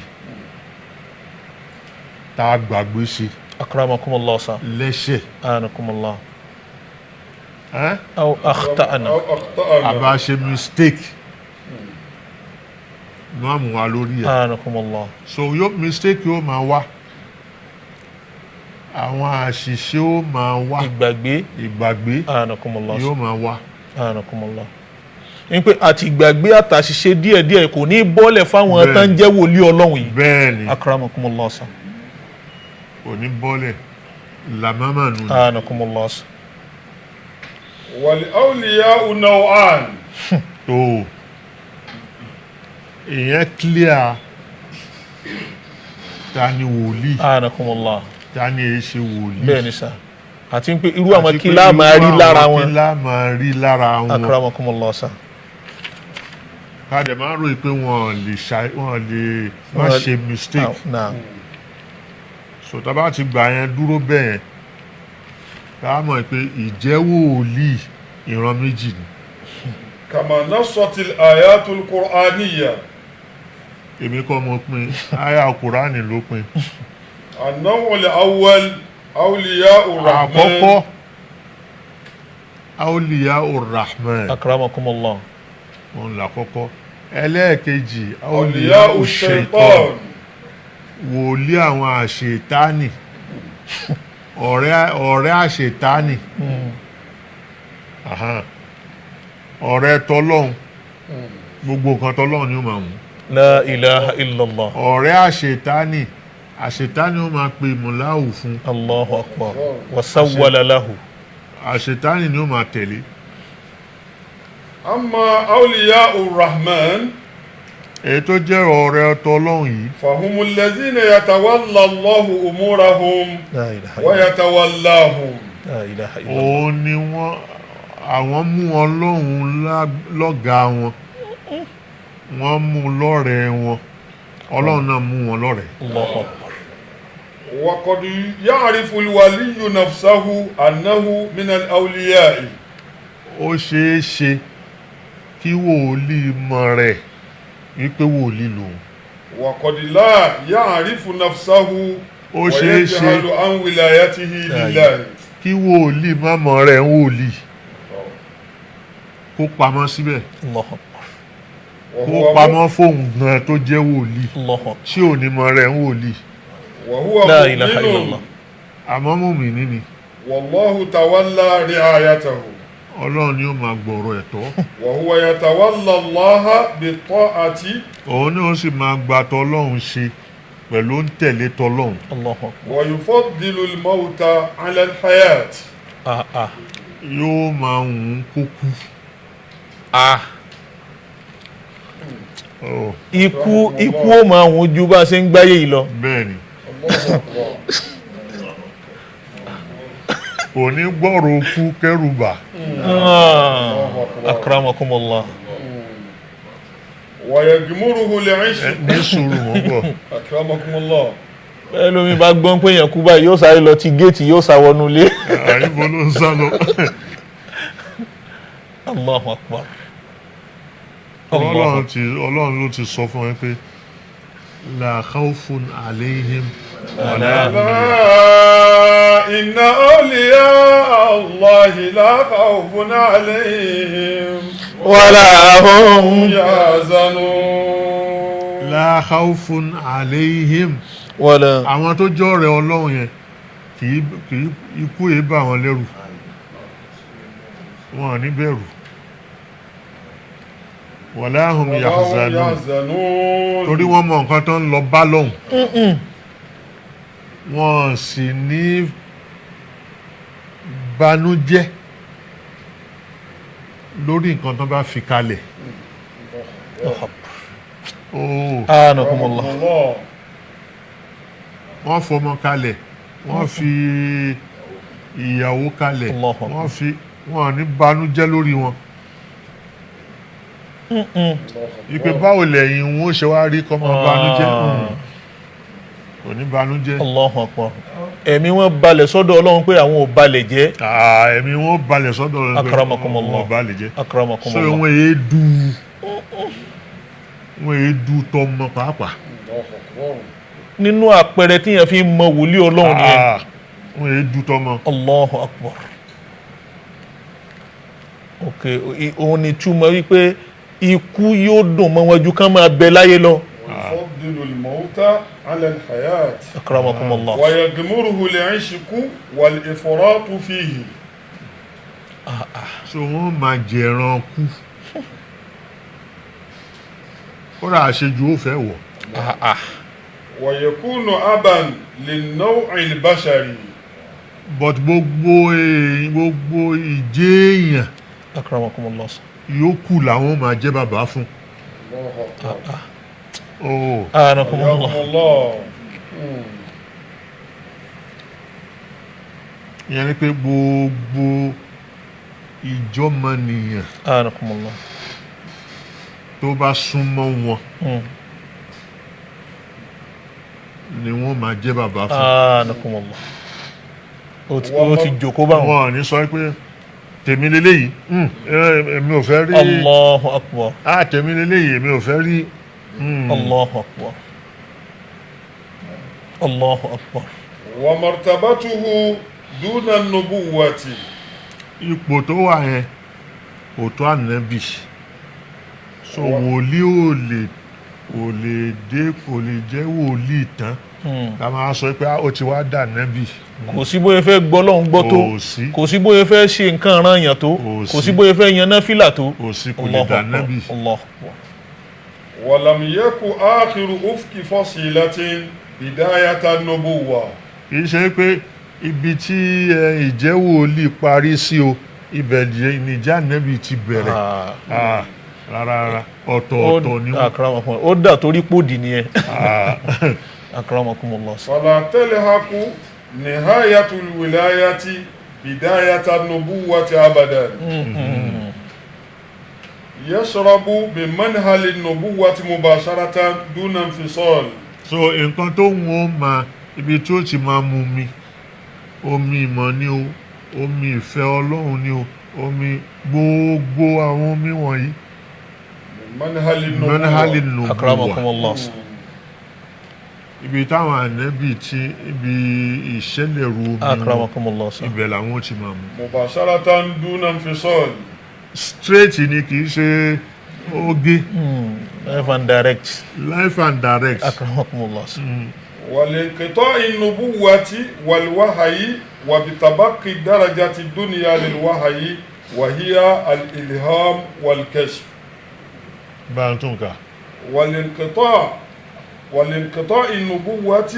tá a gbàgbé ṣe Akramakumullah sà. lẹ́ṣẹ̀. Anakumullah. Ẹ́? Aw akhta'na. أو أخطأنا. Àbá ṣe mistake, má mú wa lórí ẹ̀. Anakumullah. So yóò mistake yóò máa wá, àwọn àṣìṣe ó máa wá. Ìgbàgbé. Ìgbàgbé Anakumullah. yóò máa wá. Anakumullah. Ní pé àti ìgbàgbé àtàṣìṣe díẹ̀díẹ̀ kò ní bọ́lẹ̀ fáwọn Bẹ́ẹ̀. tán jẹ́ wòlíì Ọlọ́run yìí. Bẹ́ẹ̀ ni. Akramakumullah sà. Kò ní bọ́lẹ̀, làmọ́mà nù ni. Anakumullah sà. والأولياء نوعان. Tó ìyẹn clear, ta ni wòlíì, Anakumullah. ta ni èyí ṣe wòlíì. Bẹ́ẹ̀ ni sà, àti pé irú àwọn Àti kí pé lá máa irú rí lára àwọn wọn. kí lá máa rí lára wọn. Akramakumullah sà. Ká dẹ̀ máa rò pé wọ́n lè má ṣe mistake. Naam. So tá a bá ti gbà yẹn dúró bẹ́ẹ̀ yẹn, ká mọ̀ pé ìjẹ́ wòlíì ìran méjì ni. كما نصت الآيات القرآنية. Èmi kọ́ mo pín, àyà Kùránì ló pín. النوع الأول أولياء الرحمن. Àkọ́kọ́, Awliya Urrahman. Akramakumullah. Òun làkọ́kọ́. Ẹlẹ́ẹ̀kejì, Awliya أولياء Ushaitan, الشيطان. wòlíì àwọn àṣetánì, ọ̀rẹ́ àṣetánì. Aha. Ọ̀rẹ́ tọlọ́hun, gbogbo nǹkan tọlọ́hun ni ó máa mú. La ilaha illallah. Ọ̀rẹ́ àṣetánì, àṣetánì ó máa pe mùláhù fún. Allahu akbar. Wasawwala lahu. Àṣetánì ni ó máa tẹ̀lé. أما أولياء الرحمن، Èyí tó jẹ́ ọ̀rẹ́ tọlọ́hun yìí، فهم الذين يتولى الله أمورهم La ilaha illallah. ويتولاهم. La ilaha illallah. Òun ni wọ́n àwọn mú Ọlọ́run lọ́gàá wọn, wọ́n mú lọ́rẹ̀ẹ́ wọn, Ọlọ́run náà mú wọn lọ́rẹ̀ẹ́. Allahu akbar. وقد يعرف الولي نفسه أنه من الأولياء. Ó ṣeé ṣe kí wòlíì mọ̀ rẹ̀ wípé wòlíì lòun. وقد لا يعرف نفسه Ó ṣeé ṣe ويجهل عن ولايته لله. kí wòlíì má mọ̀ rẹ̀ ń wòlíì, kó pamọ́ síbẹ̀, Allahu akbar. kó وهو pamọ́ fóun gan tó jẹ́ wòlíì, Allahu akbar. tí ò ní mọ̀ rẹ̀ ń wòlíì. وهو La ilaha مؤمن illallah. Àmọ́ mùmínì ni. والله تولى رعايته. Ọlọ́run ni ó máa gbọ̀rọ̀ ẹ̀tọ́. وهو يتولى الله بالطاعة. Òun ni ó sì máa gba tọlọ́run ṣe pẹ̀lú ń tẹ̀lé tọlọ́run. Allahu akbar. ويفضل الموت على الحياة. Ah ah. Yóò máa hùn ún kó kú. Ah. Oh, Ikú ikú ó máa wùn ju bá a ṣe ń gbáyé yìí lọ. bẹ́ẹ̀ ni. الله أكبر. Kò ní gbọ́rọ̀ kú kẹ́rù bà. Ah. الله أكبر. Akramakumullah. ويجمره العشق. Ní sùúrù mọ́ bọ̀. أكرمكم الله. Bẹ́ẹ̀ lómi bá gbọ́n pé èèyàn kú báyìí, yóò sáré lọ ti géètì, yóò sá wọnú ilé. Àyíbo ló ń sá lọ. Allahu akbar. Ọlọ́run ló ti sọ fún ẹ pé la khawfun alayhim wala hum ألا إن أولياء الله لا خوف عليهم Wala hum يحزنون. la khawfun alayhim. wala. Àwọn tó jọ́rẹ̀ Ọlọ́run yẹn kì í ikú yìí bà wọ́n lẹ́rù, wọn ò ní bẹ̀rù. Wala hum ولا هم yahzanun. يحزنون. Torí wọ́n mọ nǹkan tó ń lọ bá lọ́hùn, wọn sì ní banújẹ́ lórí nǹkan tó bá fi kalẹ̀. Oh, Anakumullah. الله. wọ́n fọmọ kalẹ̀, wọ́n fi ìyàwó kalẹ̀, Allahu Akbar. wọ́n fi wọ́n ní banújẹ́ lórí wọn. Ìpè báwo lẹ́yìn wọn ó ṣe wá rí kọ́mọ banújẹ́? Kò ní banújẹ́. Allahu akbar. Ẹ̀mí wọn balẹ̀ sọ́dọ̀ Ọlọ́run pé àwọn ò balẹ̀ jẹ́. Ah, ẹ̀mí wọn balẹ̀ sọ́dọ̀ rẹ̀ pé Akramakumullah. wọn balẹ̀ jẹ́. So Akramakumullah. wọn èé du tọmọ pàápàá. الله أكبر. Nínú àpẹẹrẹ tíyẹn fi ń mọ wòlíì Ọlọ́run nìyẹn. Ah, wọn èé du tọmọ. Allahu akbar. Ok, òun ni túmọ̀ wípé ikú yóò dùn mọ́ wọn ju kán máa bẹ láyé lọ. ويفضل الموت على الحياة. Akramakumullah. ويغمره العشق والإفراط فيه. So wọn máa jẹran kú. Kódà àṣejù ó fẹ́ wọ̀. Ah ah. ويكون أبا للنوع البشري. But gbogbo gbogbo ìjẹ́ èèyàn Akramakumullah. yòókù làwọn máa jẹ́ bàbá fún. الله أكبر. Oh, Anakumullah. حياكم الله. ìyẹn ni pé gbogbo ìjọmọnìyàn Anakumullah. tó bá súnmọ́ wọn ni wọ́n máa jẹ́ bàbá fún. Anakumullah. Ó ti jòkó báwọn. Wọn ò ní sọ pé tèmi leléyìí, èmi ò fẹ́ rí. Allahu akbar. Ah, tèmi leléyìí, èmi ò fẹ́ rí. Allahu akbar. Allahu akbar. ومرتبته دون النبوة. Ipò tó wà yẹn kò tó ànábì, so wòlíì ò lè kò lè dé, kò lè jẹ́ wòlíì tán ká máa sọ pé ó ti wá dà nábì. Kò sí bóyá fẹ́ gbọ́ lọ́hún gbọ́ tó. Kò sí. Kò sí bóyá fẹ́ ṣe nǹkan ran yàn tó. Kò Kò sí sí. bóyá fẹ́ yan náfìlà tó. Kò sí, kò lè dà nábì. Allahu akbar. ولم يك آخر أفق فصيلة بداية النبوة. Kì í ṣe pé ibi tí ìjẹ́ wòlíì parí sí o, ibẹ̀ nìjà nábì ti bẹ̀rẹ̀. Ah. Ah, rárá rárá, ọ̀tọ̀ọ̀tọ̀ ni wọ́n. Akramakumullah. Ó dà torí pòdì nìyẹn. Ah. Akramakumullah. فلا تلحق نهاية الولاية بداية النبوة أبدا. يشرب بمنهل النبوة مباشرة دون انفصال. So nǹkan tó ń wọ́n máa ibi tí ó ti máa mu mi, omi ìmọ̀ ni o, omi ìfẹ́ Ọlọ́run ni o, omi gbogbo àwọn omi wọ̀nyí. منهل النبوة. Mẹ́nàhálì nùbùwà. Akramakumullah. Ibi táwọn ànábì tí ibi ìṣẹ̀lẹ̀rú omi wọn, Akramakumullah. ibẹ̀ làwọn ti máa mu. مباشرة دون انفصال. Straight ni, kì í ṣe oge. Life and direct. Life and direct. Akramakumullah. والانقطاع النبوة والوحي وبتبقي درجة الدنيا للوحي وهي الإلهام والكشف. Bá ń tún kà. والانقطاع النبوة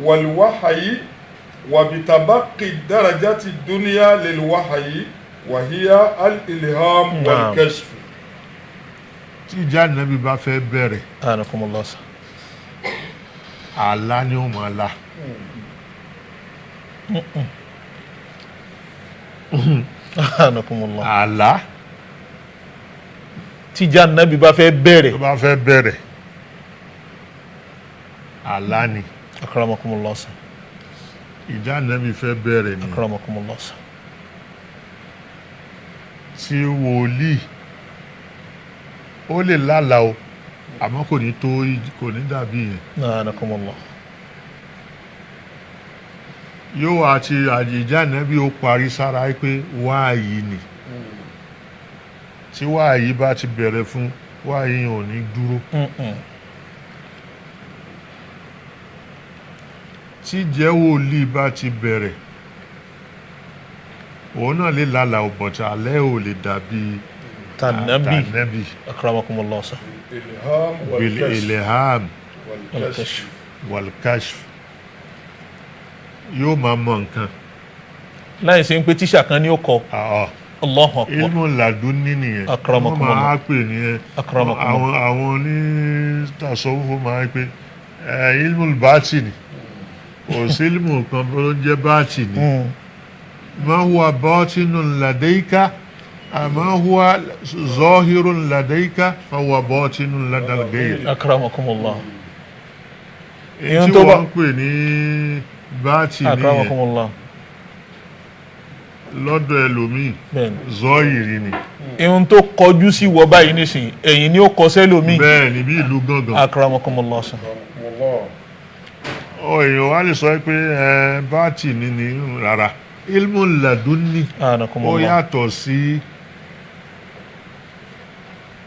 والوحي وبتبقي درجة الدنيا للوحي وهي الإلهام نعم. والكشف. Tí ìjà ànábì bá fẹ́ bẹ̀rẹ̀, Anakumullah sir. àlá ni ó máa la. Anakumullah. Àlá Tíjà nàbí bá fẹ́ bẹ̀rẹ̀. tó bá fẹ́ bẹ̀rẹ̀, àlá ni. Akramakumullah sir. Ìjà ànábì fẹ́ bẹ̀rẹ̀ ni. Akramakumullah sir. Tí wòlíì ó lè lálàá o, àmọ́ kò ní tó, kò ní dàbí yẹn. Anakumullah. Yóò àti ìjà ànábì ó parí sára pé wáàyí ni. Tí wáàyí bá ti bẹ̀rẹ̀ fún wáàyí yẹn ò ní dúró. Tí jẹ́ wòlíì bá ti bẹ̀rẹ̀, òun náà lè lálàá o, bọ̀tà alẹ́ ò lè dàbí Tànàbí. tànàbí. Akramakumullah sir. الإلهام Bil والكشف. ilham والكشف. wal kashf, yóò máa mọ nǹkan. Láì ṣe ń pé tíṣà kan ní ó kọ. Ah, ah. Allahu akbar. Ilmu ladunni nìyẹn. Akramakumullah. Wọ́n máa pè nìyẹn. Akramakumullah. Àwọn onítàsọ́wọ́fọ́ máa pè ẹ ilmu batini. Kò sí ilmu kan tó ń jẹ́ batini. Ma huwa batinun ladayka, ma huwa zahirun ladayka, fa huwa batinun ladal ghayr. Akramakumullah. Èyí Ìyẹn tí tó bá- wọ́n ń pè ní batini yẹn Akramakumullah. lọ́dọ̀ ẹlòmíì, Bẹ́ẹ̀ni. zọ́ọ̀yìrì ni. Ihun tó kọjú sí wọ báyìí nísìnyí, ẹ̀yìn ni ó kọ sẹ́lòmíì. Bẹ́ẹ̀ ni, bí ìlú gángan. Akramakumullah sir. الله. Ọ èèyàn wá lè sọ pé ẹ báàtì ni rárá, ilmu ladunni ó Anakumullah. yàtọ̀ sí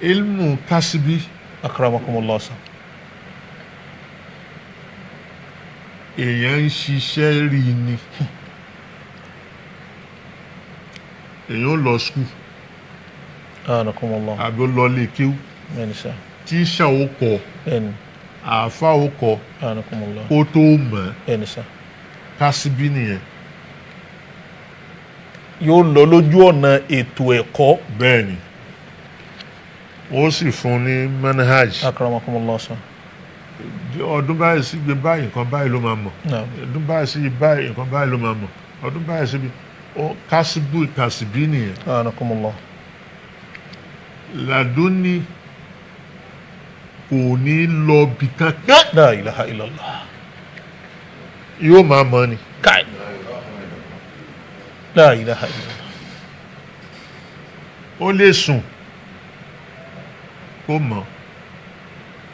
ilmu kasibi. Akramakumullah sir. Èèyàn ń ṣiṣẹ́ rí ni, èèyàn ó lọ skul Anakumullah. àbí ó lọ lè kíw, Bẹ́ẹ̀ni sir. tíṣà ó kọ, Bẹ́ẹ̀ni. àáfà ó kọ Anakumullah. kó tó mọ̀. Bẹ́ẹ̀ni sir. Kasibi nìyẹn. Yóò lọ lójú ọ̀nà ètò ẹ̀kọ́. Bẹ́ẹ̀ ni, ó sì fún ní manhaj. Akramakumullah sir. Ọdún báyìí sí gbé báyìí, nǹkan báyìí ló máa mọ̀. Naam. Ọdún báyìí sí báyìí, nǹkan báyìí ló máa mọ̀. Ọdún báyìí síbi ó kásìbù kásìbí nìyẹn. Anakumullah. Làdúnní kò ní lọ bì kankan. La ilaha illallah. Yóò máa mọ̀ ni. Kai. La ilaha illallah. Ó lè sùn kó mọ̀.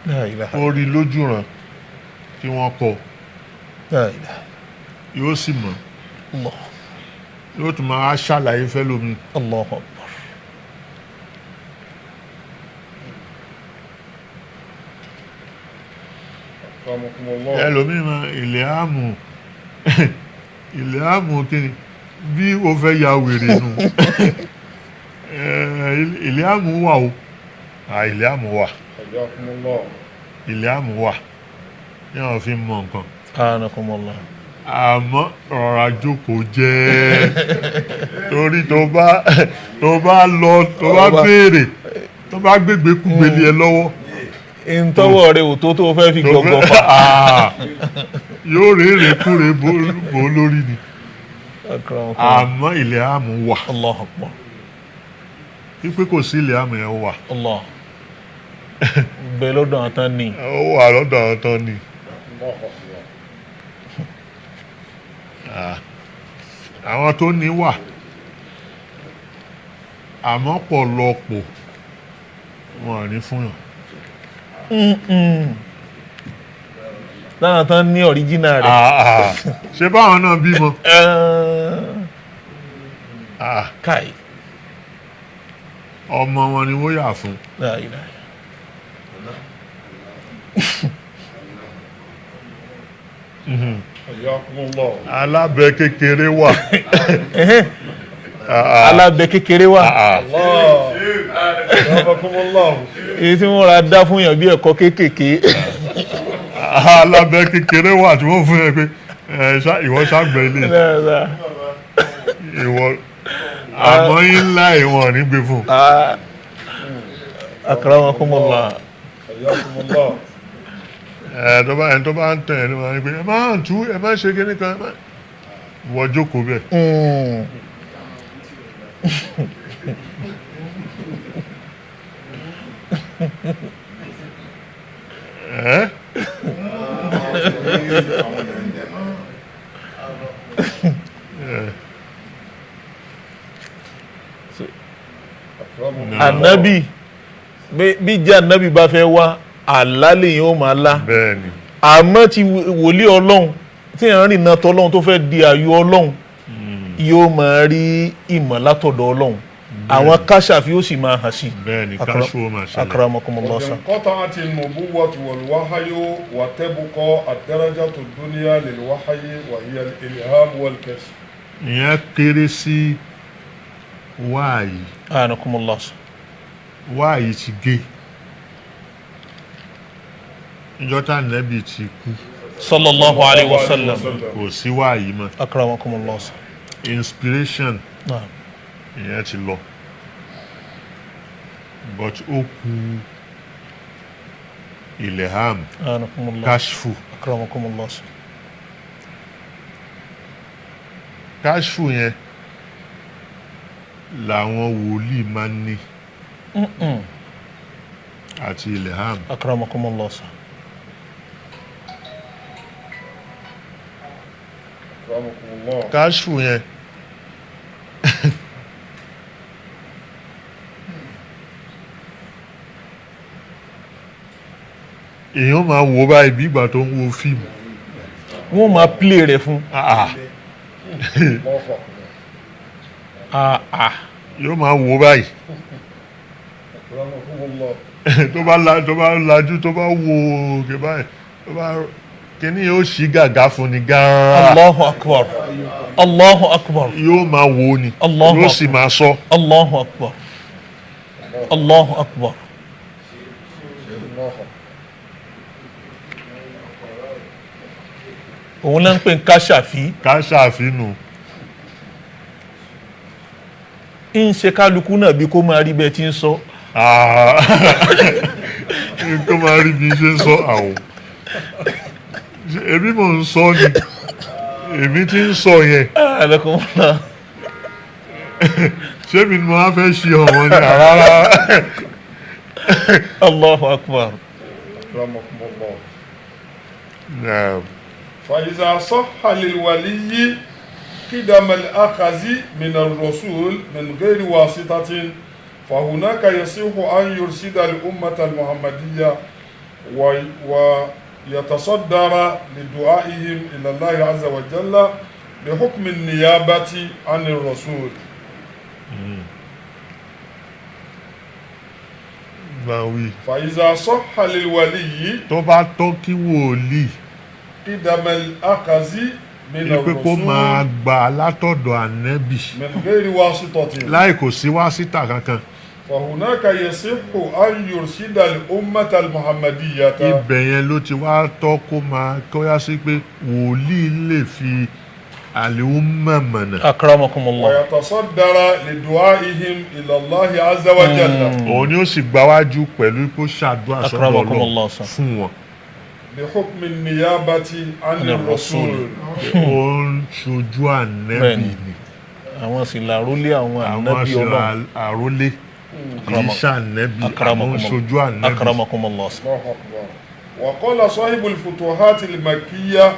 La ilaha. Ó rí lójú ràn kí wọ́n kọ, La ilaha. yóò sì mọ̀. Allah. Yóò tún máa ṣàlàyé fẹ́lómi. Allahu akbar. أكرمكم الله. Ẹlòmíì máa ilẹ̀ àmù, ilẹ̀ àmù kíni bí o fẹ́ ya wèrè nù. Ilẹ̀ àmù wà o. Ah, ilẹ̀ àmù wà. حياكم الله. Ilẹ̀ àmù wà ní àwọn fi ń mọ nǹkan. Anakumullah. Àmọ́ rọra jókòó jẹ́, torí tó bá lọ, tó bá béèrè, tó bá gbégbé kúgbélé ẹ lọ́wọ́, Ntọ́wọ́ rẹ ò tó tó fẹ́ fi tó gbọ̀ngàn fẹ́- fa. Ah, yóò rèé kúrè bò lórí ni. Akramakumullah. Àmọ́ ilẹ̀ àmù wà. Allahu akbar. Wípé kò sí ilẹ̀ àmù yẹn wà. Allah. Bẹ́ẹ̀ lọ́dọ̀ àwọn tán ni. Ó wà lọ́dọ̀ àwọn tán ni. الله أكبر. Àwọn tó ní wà, àmọ́ pọ̀lọpọ̀ wọn ò ní fún yàn. Láwọn tán ní ọ̀ríjínà rẹ̀. Ah, ah. Ṣé báwọn náà bímọ? Ah, Kai. ọmọ wọn ni wọ́n yà fún. La ilaha. Hayyakumullah. Alábẹ kékeré wà. Alábẹ kékeré wà. Allah. Akramakumullah. Èyí tí wọ́n ra dá fún yàn bí ẹ̀kọ́ kéékèèké. Alábẹ kékeré wà tí wọ́n fún yẹn pé ẹ ìwọ ṣàgbẹ́ ilé ìwọ àmọ́ ńlá ìwọ̀n ní gbé fún. Akramakumullah. Hayyakumullah. Ẹ tó bá ẹni tó bá ń tẹ̀ ẹni máa ń pè ẹ máa ń tú ẹ máa ń ṣe kíní kan ẹ máa ìwọ jókòó bẹ́ẹ̀. Ẹ́ Ànábì bí jẹ́ ànábì bá fẹ́ wá àlá lèyìn ó máa lá. Bẹ́ẹ̀ ni. Àmọ́ ti wòlíì ọlọ́run tí èèyàn rìn náà tọ́lọ́run tó fẹ́ di àyò ọlọ́run yóò máa rí ìmọ̀ látọ̀dọ̀ ọlọ́run, àwọn káṣàfi ó sì máa hàn sí. Bẹ́ẹ̀ ni, káṣù ó máa ṣẹlẹ̀. Akramakumullah sa. وانقطعت النبوة والوحي وتبقى الدرجة الدنيا للوحي وهي الإلهام والكشف. Ìyẹn kéré sí wáàyí. Anakumullah sa. Wáàyí ti gé níjọ́ tá nẹ́bì ti kú. Sallallahu alayhi wa sallam. Kò sí wáàyí mọ́. Akramakumullah sa. Inspiration Naam. ìyẹn ti lọ, but ó kù ilham. Anakumullah. Kashfu. Akramakumullah sa. Kashfu yẹn làwọn wòlíì máa ń ní àti ilham. Akramakumullah sa. Akramakumullah. Kashfu yẹn èèyàn máa wò báyìí bí ìgbà tó ń wo fíìmù. Wọ́n máa play rẹ̀ fún. Ah, Allahu akbar. Ah, ah. yóò máa wò báyìí. Akramakumullah. Tó bá lajú, tó bá wo òkè báyìí, tó bá kíní yóò ṣí gàgá fún ni gàrà. Allahu akbar. Allahu akbar. Yóò máa wò ni. Allahu yóò sì máa sọ. Allahu akbar. Allahu akbar. Allahu akbar. Òun náà ń pè ní káṣàfi. Ká ṣàfihàn. Ń ṣe kálukú náà bí kó máa rí bẹ́ẹ̀ tí ń sọ. Kó máa rí bí ṣe ń sọ àwọn. Èmi mò ń sọ ni, èmi ti ń sọ yẹn. Akramakumullah. Ṣé mi ni mo á fẹ́ ṣe ọ̀wọ́n ni rárá. Allahu akbar. Akramakumullah. Naam. فإذا صح للولي قدم الأخذ من الرسول من غير واسطة فهناك يصح أن يرشد الأمة المحمدية ويتصدر لدعائهم إلى الله عز وجل بحكم النيابة عن الرسول. Máa wí. فإذا صح للولي Tó bá tọ́ kí wòlíì قدم الأخذ من pé kó máa الرسول gbà látọ̀dọ̀ ànẹ́bì من غير واسطة láì kò sí wásítà kankan. فهناك يصح أن يرشد الأمة المحمدية. Ibẹ̀ yẹn ló ti wá tọ́ kó máa kó yá sí pé wòlíì lè fi àlèhùnmọ̀ mọ̀nà. Akramakumullah. ويتصدر لدعائهم إلى الله عز وجل Òun ni ó sì gbáwájú pẹ̀lú kó ṣàdúrà sọ́dọ̀ Akramakumullah. Ọlọ́run fún wọn. بحكم النيابة عن الرسول. Ó ń ṣojú ànẹ́bì Bẹ́ẹ̀ni. ni. Àwọn sì làrólé àwọn Àwọn ànábì aṣọ ọlọ́run. àrólé kì í ṣànẹ́bì, àwọn ń ṣojú ànẹ́bì. Akramakumullah. الله أكبر. وقال صاحب الفتوحات المكية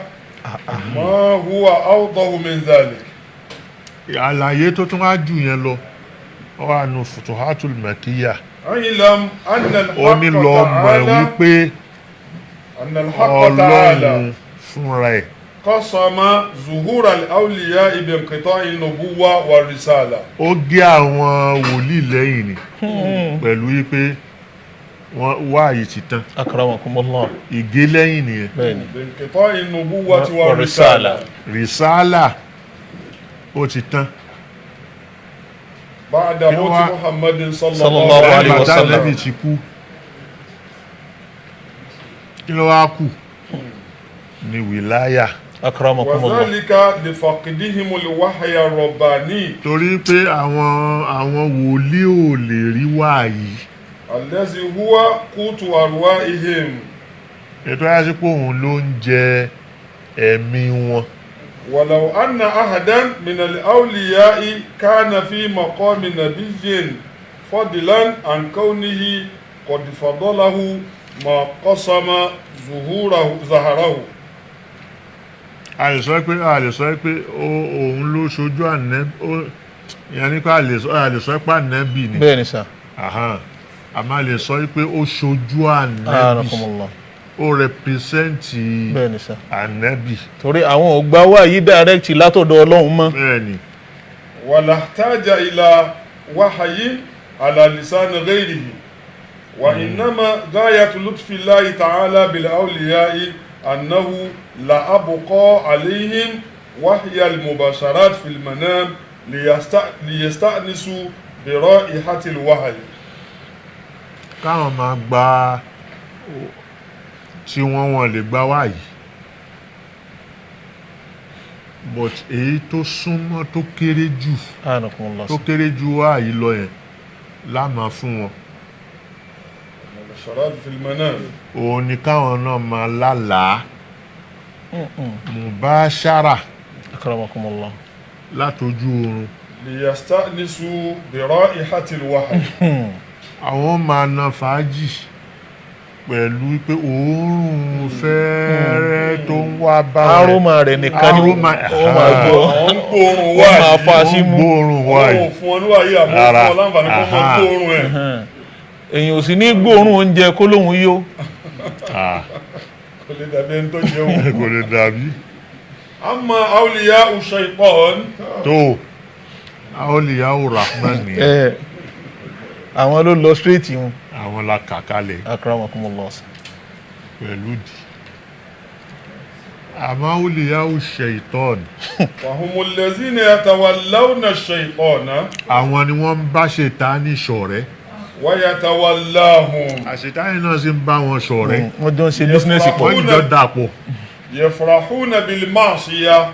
ما هو أوضح من ذلك. Àlàyé tó tún wá jù yẹn lọ, ó wà nù Futuhatul Makkiyah. اعلم أن Ó ní الحق lọ mọ̀ تعالى wípé أن الحق Ọlọ́run تعالى fúnra ẹ̀ قسم ظهور الأولياء بانقطاع النبوة والرسالة. Ó gé àwọn wòlíì lẹ́yìn ni pẹ̀lú wípé Wọ́n wáyé ti tán. Akramakumullah. Ìgé lẹ́yìn nìyẹn. Bẹ́ẹ̀ni. بانقطاع النبوة والرسالة. Rìsálà ó ti tán. بعد موت محمد صلى الله عليه عليه bàtà وسلم. Ànábì ti kú, kí ló wá kù ní wìláyà. Akramakumullah. وذلك لفقدهم الوحي الرباني Torí pé àwọn wòlíì ò lè rí wáyé الذي هو قوت أرواحهم. Ètò ayé sí pé òun ló ń jẹ ẹ̀mí wọn. ولو أن أحدا من الأولياء كان في مقام نبي فضلا عن كونه قد فضله ما قسم ظهوره ظهره. A lè sọ pé òun ló ṣojú ànẹ́bí, ìyẹn ní pé a lè sọ pé ànẹ́bí ni. Bẹ́ẹ̀ni sà. Ahan. A máa lè sọ pé ó ṣojú ànẹ́bí. Akramakumullah. Ó represent Bẹ́ẹ̀ni sà. ànẹ́bí. Torí àwọn ò gba wáyé direct látọ̀dọ̀ Ọlọ́run mọ́. Bẹ́ẹ̀ni. ولا احتاج إلى وحي على لسان غيره، وإنما غاية لطف الله تعالى بالأولياء أنه لا أبقى عليهم وحي المباشرات في المنام ليستأنسوا برائحة الوحي. Káwọn máa gba tí wọ́n lè gba wáyé, but èyí tó súnmọ́, tó kéré jù, Akramakumullah. tó kéré jù wáyé lọ yẹn láàmà fún wọn. المباشرات في المنام. Òun ni káwọn náà máa lálàá mubashara Akramakumullah. látojú oorun. ليستأنسوا برائحة الوحي. Àwọn máa na fàájì pẹ̀lú pé òórùn fẹ́ẹ́rẹ́ tó ń wá bá wọn. Aroma rẹ̀ nìkan ni Aroma. ó máa gbọ́. Àwọn ń gbóòórùn Ó wáyé. máa fa sí mú. Gbóòórùn wáyé. Ọlọ́run fún ọ ní wáyé, àmọ́ Rárá. fún ọ láǹfààní kó mọ gbóòórùn ẹ̀. Èyàn ò sì ní gbóòórùn oúnjẹ kó lóhun yó. Ah, Kò lè dàbí ẹni tó jẹun. kò lè dàbí. أما أولياء الشيطان Tó Awliyahu Rahman nìyẹn. Ẹ àwọn ló lọ straight wọn. Àwọn la kà kalẹ̀ Akramakumullah. pẹ̀lú di. Àmọ́ Awliyahu Shaitan, وهم الذين يتولون الشيطان àwọn ni wọ́n ń bá ṣètánì ṣọ̀rẹ́. ويتولاهم. Àṣetánì náà sì ń bá wọn ṣọ̀rẹ́. Wọ́n jọ ń ṣe business pọ̀. Wọ́n jọ dàpọ̀. يفرحون بالمعصية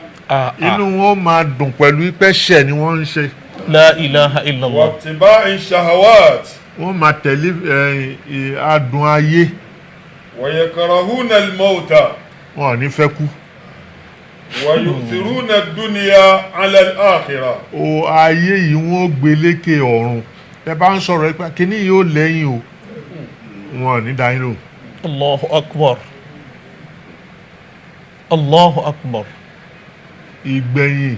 Inú wọn máa dùn pẹ̀lú pẹ́ṣẹ̀ ni wọ́n ń ṣe. La ilaha illallah. واتباع الشهوات. Wọ́n máa tẹ̀lé adùn ayé. ويكرهون الموت. Wọn ò ní fẹ́ kú. ويؤثرون الدنيا على الآخرة. O ayé yìí wọ́n gbé lékè ọ̀run. Tẹ bá ń sọ̀rọ̀ pé kíní yóò lẹ́yìn o, wọn ò ní dá yín lóhùn. Allahu akbar. Allahu akbar. Ìgbẹ̀yìn,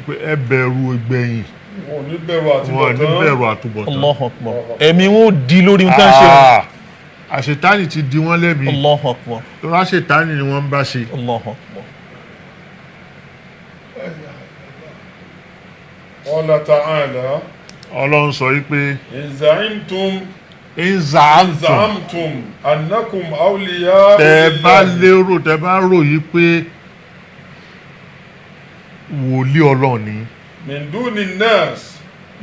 pé ẹ bẹ̀rù ìgbẹ̀yìn. Wọn ò ní bẹ̀rù Wọn ò ní àtúbọ̀tán. bẹ̀rù àtúbọ̀tán. Allahu akbar. Ẹ̀mí wọn ò di lórí nǹkan ṣe. Ah, àṣetánì ti di wọ́n lẹ́mìí. Allahu akbar. Torí àṣetánì ni wọ́n ń bá ṣe. Allahu akbar. قال تعالى: Ọlọ́run sọ wípé إن زعمتم ń zàǹtàn زعمتم أنكم أولياء tẹ bá لله lérò, tẹ bá rò yí pé wòlíì Ọlọ́run ni من دون الناس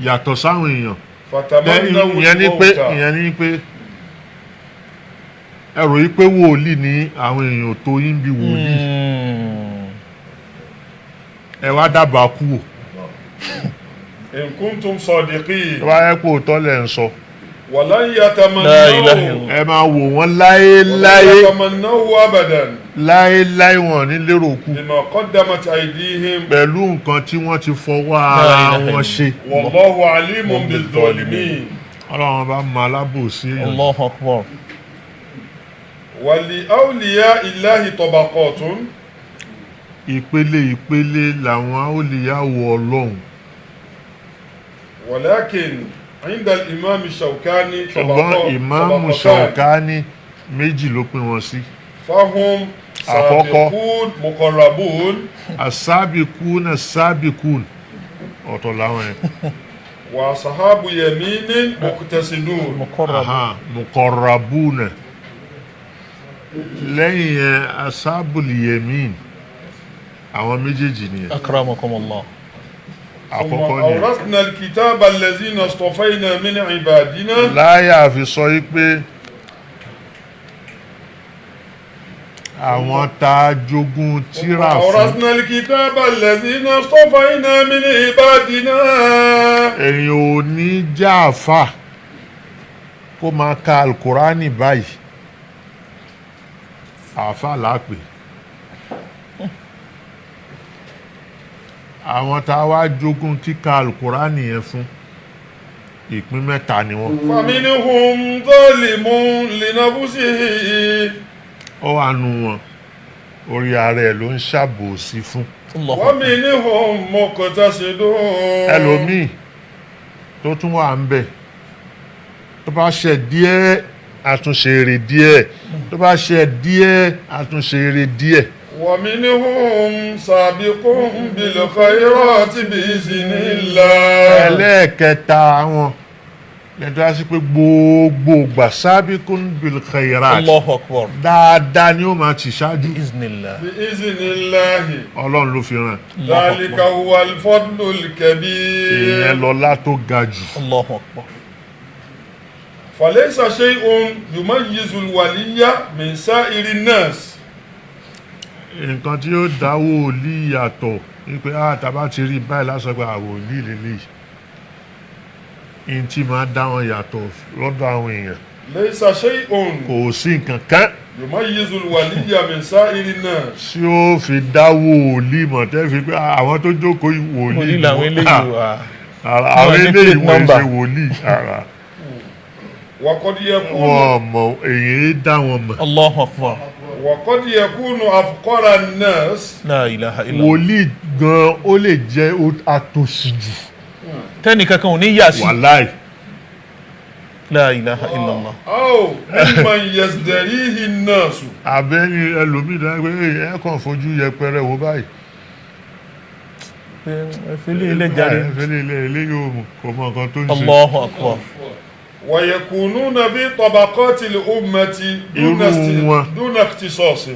yàtọ̀ sáwọn èèyàn. فتمنوا Ìyẹn ni pé الموت. ìyẹn ni pé ẹ rò yí pé wòlíì ni, àwọn èèyàn tó yín bí wòlíì, ẹ wá dábàá kú wò. إن كنتم صادقين. Ẹ wá yẹ kó òótọ́ lẹ̀ ń sọ. ولن لا إله إلا يتمنوه الله. Ẹ máa wò wọ́n láéláé. ولن يتمنوه أبدا Láéláé wọn ò ní lérò kú بما قدمت أيديهم. pẹ̀lú nǹkan tí wọ́n ti fọwọ́ La ara ilaha wọn illallah. ṣe. والله عليم بالظالمين. Ọlọ́run bá mọ alábòsí èèyàn. Allahu akbar. ولأولياء الله طبقات. Ìpele ìpele làwọn olùyàwó Ọlọ́run. ولكن عند الإمام الشوكاني Ṣùgbọ́n طبقات Ìmáàmù طبقتان. Ṣàukání, méjì ló pín wọn sí. فهم Àkọ́kọ́. سابقون مقربون. Asábìkún asábìkún ọ̀tọ̀ làwọn yẹn. وأصحاب يمين مقتصدون. Muqarrab. Aha, muqarrabuna. Lẹ́yìn yẹn, ashabul yemin, àwọn méjèèjì nìyẹn. Akramakumullah. ثم Àkọ́kọ́ nìyẹn. أورثنا الكتاب الذين اصطفينا من عبادنا. Láyà fi sọ yí pé àwọn tá a jogún tírà fún. أورثنا الكتاب الذين اصطفينا من عبادنا. Èyàn ò ní jáàfà kó máa ka alukurani báyìí, àáfà lápè. Àwọn tá a wá jogún kíka alukurani yẹn fún, ìpín mẹ́ta ni wọ́n. فمنهم ظالم لنفسه. Ó wà nù wọn, orí ara ẹ̀ ló ń ṣàbòsí fún. Allahu akbar. ومنهم مقتصد. Ẹlòmíì tó tún wà ń bẹ̀, tó bá ṣe díẹ̀, àtúnṣe rè díẹ̀, tó bá ṣe díẹ̀, àtúnṣe rè díẹ̀. ومنهم سابق بالخيرات بإذن الله. Ẹlẹ́ẹ̀kẹta wọn lẹ́tọ́ á sí pé gbogbo ìgbà sábìkún bil khairat, Allahu akbar. dáadáa ni ó máa ti ṣáájú. Biiznillah. بإذن الله. Ọlọ́run ló fi ràn. ذلك هو الفضل الكبير. Ìyẹn lọ́lá tó ga jù. Allahu akbar. فليس شيء يميز الولي من سائر الناس. Nǹkan tí ó dá wòlíì yàtọ̀ wípé a tàbá ti rí báyìí lásán pé àwòlíì lélẹ̀ yìí tí máa dá wọn yàtọ̀ lọ́dọ̀ àwọn èèyàn. ليس شيء Kò sí nǹkan kan يميز الولي من سائر الناس. tí ó fi dá wòlíì mọ̀ tẹ́ fi pé àwọn tó jókòó yìí wòlíì Wòlíì ni làwọn wọ́n. eléyìí wà. Àwọn Wọ́n ní eléyìí plate wọ́n number. ṣe wòlíì ara وقد يكون wọn mọ̀, èyí dá wọn mọ̀. Allahu akbar. وقد يكون أفقر الناس. La ilaha illallah. Wòlíì gan ó lè jẹ́ àtòṣì jù. Tẹ́nì kankan ò ní yà sí. Wàláì. La ilaha illallah. أو ممن يزدريه الناس. Àbẹ́ni ẹlòmíì dáa pé ẹ kàn fojú yẹpẹrẹ wo báyìí. Ẹ fi ilé ilé jáde. Ẹ fi ilé ilé yóò mú kò mọ nǹkan tó ń ṣe. Allahu akbar. ويكونون في طبقات الأمة دون Irú wọn. دون اختصاص.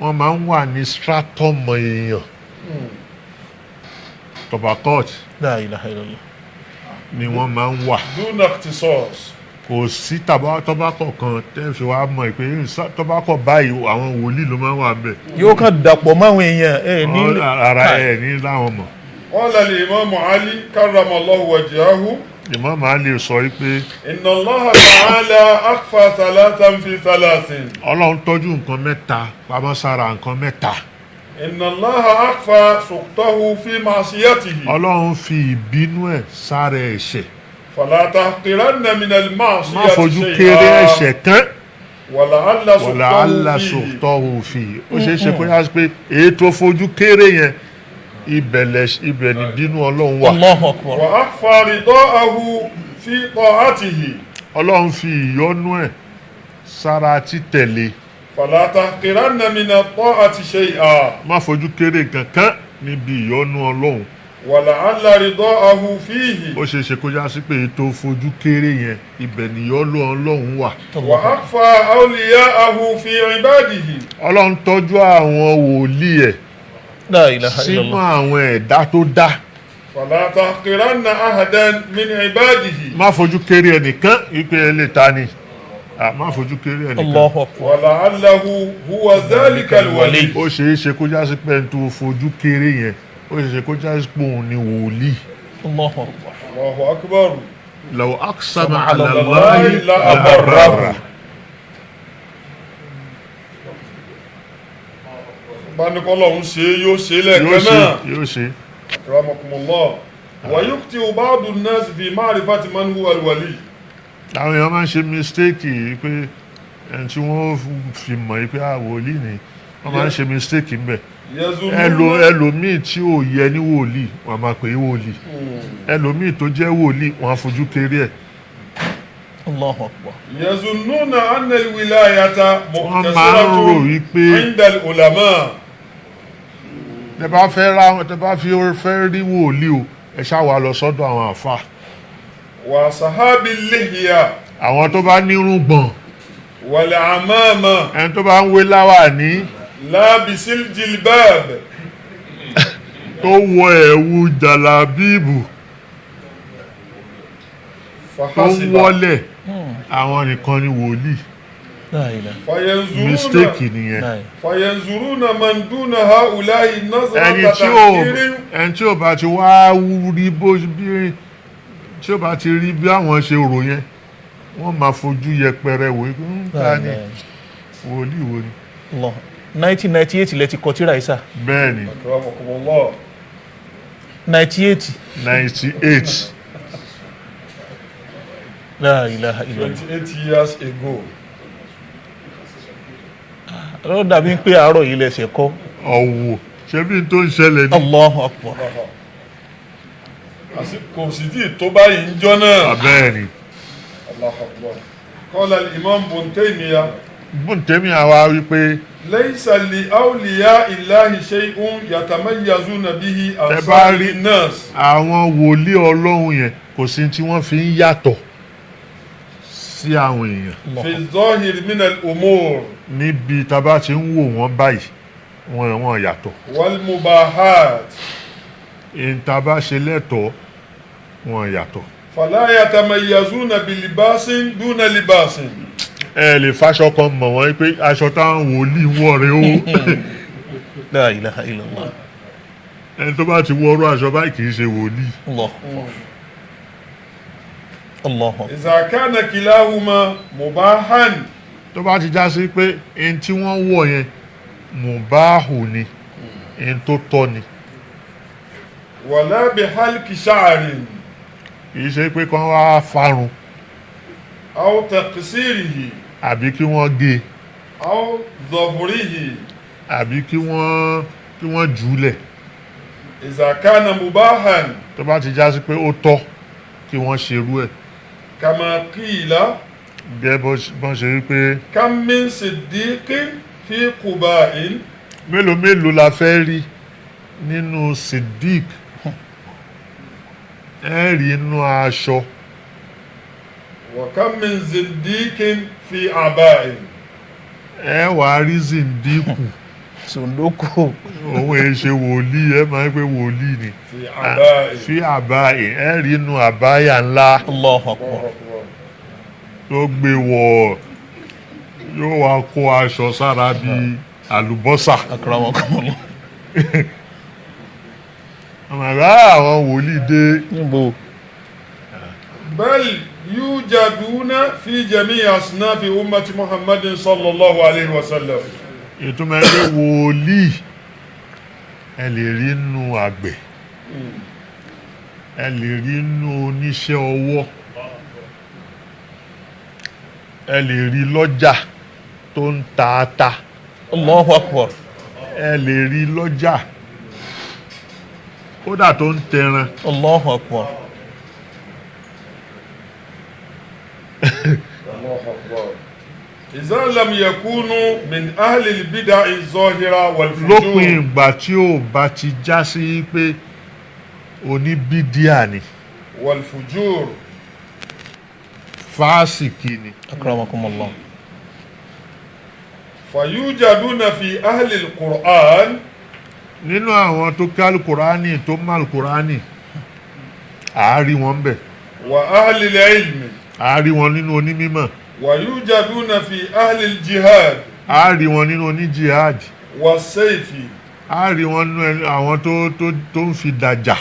Wọ́n máa ń wà ní stratum èèyàn, tobacot La ilaha illallah. ni wọ́n máa ń wà. دون اختصاص. Kò sí tobacco kan tẹ́ fi wá mọ̀ pé tobacco báyìí àwọn wòlíì ló máa ń wà ńbẹ̀. Yóò kàn dàpọ̀ máwọn èèyàn ẹ ní. Ara ẹ̀ ní láwọn mọ̀. قال الإمام علي كرم الله وجهه: Imam Ali sọ pé إن الله تعالى أخفى ثلاثا في ثلاث. Ọlọ́run tọ́jú nǹkan mẹ́ta pamọ́ sára nǹkan mẹ́ta. إن الله أخفى سخطه في معصيته. Ọlọ́run fi ìbínú ẹ̀ sára ẹ̀ṣẹ̀. فلا تحقرن من Má المعصية fojú kéré شيئا ẹ̀ṣẹ̀ kan. ولعل Wàlàhálà سخطه فيه. sọ̀tọ̀ òfin, ó ṣeé ṣe kó yá sí pé èyí tó fojú kéré yẹn, ibẹ̀ ni bínú Ọlọ́run wà. Allahu akbar. وأخفى رضاءه في طاعته. Ọlọ́run fi ìyọ́nú ẹ̀ sára títẹ̀lé. فلا تحقرن من الطاعة شيئا. Má fojú kéré kankan níbi ìyọ́nú Ọlọ́run. ولعل رضاءه فيه. Ó ṣeé ṣe kó yá sí pé èyí tó fojú kéré yẹn, ibẹ̀ ni ìyọ́nú Ọlọ́run wà. وأخفى أولياءه في عباده. Ọlọ́run tọ́jú àwọn wòlíì ẹ̀ La ilaha sínú illallah. àwọn ẹ̀dá tó dá. فلا تحقرن أحدا من عباده. Má fojú kéré ẹnìkan wípé ẹ lè ta ni. Má fojú kéré ẹnìkan. Allahu akbar. ولعله هو ذلك الولي. Ó ṣeé ṣe kó já sí pé ẹni tó fojú kéré yẹn, ó ṣeé ṣe kó já sí pé òun ni wòlíì. Allahu akbar. الله أكبر. Law aqsama ala Ala Allahi Allahi la la abarra. Bánikọ́lọ́hún ṣe yóò ṣe Yóò lẹ́ẹ̀kan ṣe, náà. yóò ṣe. Akramakumullah. Wa yukhti'u ba'du an-nas fi ma'rifati man huwa al-wali. Àwọn èèyàn máa ń ṣe mistake yìí pé ẹni tí wọ́n fi mọ̀ yìí pé wòlíì ni, wọ́n máa ń ṣe mistake ń bẹ̀. Yazunnuna Ẹlòmíì tí ò yẹ ní wòlíì, wọ́n máa pè é wòlíì. Ẹlòmíì tó jẹ́ wòlíì, wọ́n á fojú kéré ẹ̀. Allahu akbar. Yazunnuna anna al-wilayata Wọ́n máa ń rò muqtasiratun wípé 'inda al-ulama. tẹ bá fẹ́ ra tẹ bá fi fẹ́ rí wòlíì o, ẹ ṣáà wá lọ sọ́dọ̀ àwọn àfa. وأصحاب اللحية Àwọn tó bá nírùngbọ̀n, والعمامة ẹni tó bá ń wé láwàní, لابس الجلباب tó wọ ẹ̀wù jàlábíìbù, tó ń فحسب wọ́lẹ̀, àwọn nìkan ni wòlíì. La ilaha. فينظرون Mistake nìyẹn. La ilaha. فينظرون من دون هؤلاء نظرة Ẹni tí ò تحقير ẹni tí ò bá ti wá rí bó bí tí ò bá ti rí bí àwọn ṣe rò yẹn, wọ́n máa fojú yẹpẹrẹ wò ó, ń ta La ni ilaha. wòlíì wo ni. Allah. 1998 lẹ ti kọ tírà yìí sà. Bẹ́ẹ̀ ni. أكرمكم الله. 98. 98. La ilaha illallah. 28 years ago. Ó dàbí pé àárọ̀ yìí lẹsẹ̀ kọ́. Ọ̀wọ̀ ṣé bí n tó ń ṣẹlẹ̀ ní. Allahu akbar. Àsìkò sì tí tó báyìí ń jọ náà. Bẹ́ẹ̀ ni. Allahu Akbar. Qala al-Imam Ibn Taymiyyah Bùntẹ́mi àwa wípé laysa li awliya illahi shay'un yatamayyazuna bihi an Tẹ́ bá rí sa'iri an-nas. àwọn wòlíì Ọlọ́run yẹn, kò sí tí wọ́n fi ń yàtọ̀ sí àwọn èèyàn Fi adh-dhahir min al-umur níbi tá a bá ti ń wò wọ́n báyìí, wọ́n yàtọ̀. wal mubahat. Èyí tá a bá ṣe lẹ́tọ̀ọ́, wọ́n yàtọ̀. Fala yatamayyazuna bi libasin duna libasin. Ẹ lè faṣọ kan mọ̀ wọ́n pé aṣọ táwọn wòlíì wọ̀ rèé o. La ilaha illallah. Ẹni tó bá ti wọrú aṣọ báyìí kì í ṣe wòlíì. Allahu akbar. Allahu akbar. Idha kana kilahuma mubahan. Tó bá ti já sí pé ẹni tí wọ́n wọ̀ yẹn mùbáhù ni, ẹni tó tọ́ ni, Wala bi halki sha'rin kì í ṣe pé kán wá farun aw taqsirihi àbí kí wọ́n gé e, aw dhafrihi. àbí kí wọ́n jùúlẹ̀. Idha kana mubahan Tó bá ti já sí pé ó tọ́ kí wọ́n ṣerú ẹ̀, kama qila gẹ́gẹ́ bọ́n ṣe rí pé kam min siddiqin fi quba'in mélòó mélòó la fẹ́ rí nínú Siddiq, ẹ rí inú aṣọ, wa kam min zindiqin fi aba'in. Ẹ wàá rí zindiku. Sòndókò. Òun èé ṣe wòlíì, ẹ máa ń pè wòlíì ni. Fi aba'in. Fi àbá ẹ rí inú àbáyà ńlá Allahu akbar. tó gbé wọ̀, yóò wá kó aṣọ sára bíi àlùbọ́sà. Akramakumullah. Ọmọ àgbà àwọn wòlíì dé. Níbo? Bal yujaduna fi jami'i asnafi ummati Muhammadin sallallahu alayhi wa sallam. Ìtumọ̀ ẹgbẹ́ wòlíì, ẹ lè rí inú àgbẹ̀, ẹ lè rí inú oníṣẹ́ ọwọ́, ẹ lè rí lọ́jà tó ń ta ata, Allahu akbar. Ẹ lè rí lọ́jà kódà tó ń tẹran. Allahu akbar. Allahu akbar. Idha lam yakunu min ahli al-bid'i az-zahira wal Lópin fujur. ìgbà tí ò bá ti já sí pé oníbídíà ni, Wal fujur. fásikì ni. Akramakumullah. Fayujaduna fi ahli al-Qur'an. Nínú àwọn tó kí alukurani, tó mọ alukurani, àárí wọn ń bẹ, wa ahli al-ilmi. Àárí wọn nínú onímímọ̀, Wa yujaduna fi ahli al-jihad àárí wọn nínú oníjihad, wa sayfi. Àárí wọn nínú àwọn tó ń fi dàjà,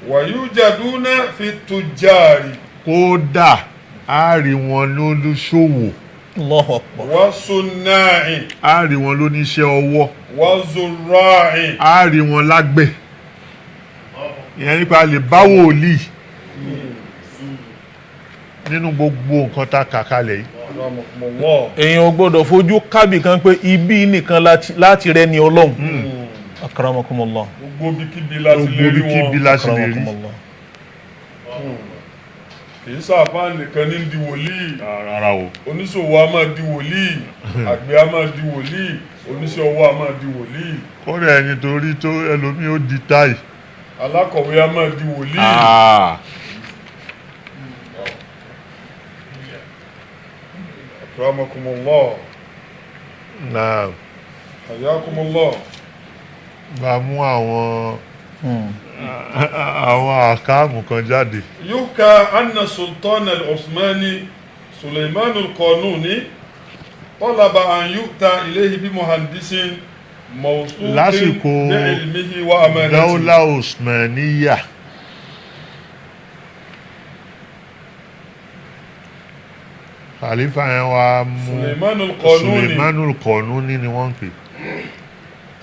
Wa yujaduna fi tujari kódà àárí wọn lólùṣòwò, Allahu akbar. wa sunna'i àárí wọn lóníṣẹ́ ọwọ́, wa zurra'i. Àárí wọn lágbẹ̀. Ìyẹn nípa lè bá wòlíì nínú gbogbo nǹkan tá a kà kalẹ̀ yìí. Rahmakumullah. Èèyàn ò gbọ́dọ̀ fojú kábì kan pé ibi nìkan láti rẹ ni Ọlọ́run. Akramakumullah. Gbogbo bíkíbi láti lè Gbogbo rí ibikíbi wọn. la sì lè rí. Akramakumullah. Kì í sáfà nìkan ní di wòlíì. Rárá o. Oníṣòwò a máa di wòlíì, àgbẹ̀ a máa di wòlíì, oníṣẹ́ ọwọ́ a máa di wòlíì, Kódà ẹni tó rí tó ẹlòmíì ó di táì. Alákọ̀wé a máa di wòlíì. Akramakumullah. Náà Hayyakumullah. bá mú àwọn àwọn àkáàmù kan jáde. يحكى أن السلطان العثماني سليمان القانوني طلب أن يؤتى إليه بمهندس موثوق Lásìkò بعلمه وأمانته. Dáúlà Osmaniya Khalifa yẹn wá mú سليمان القانوني Suleimanul Qanuni ni wọ́n ń pè.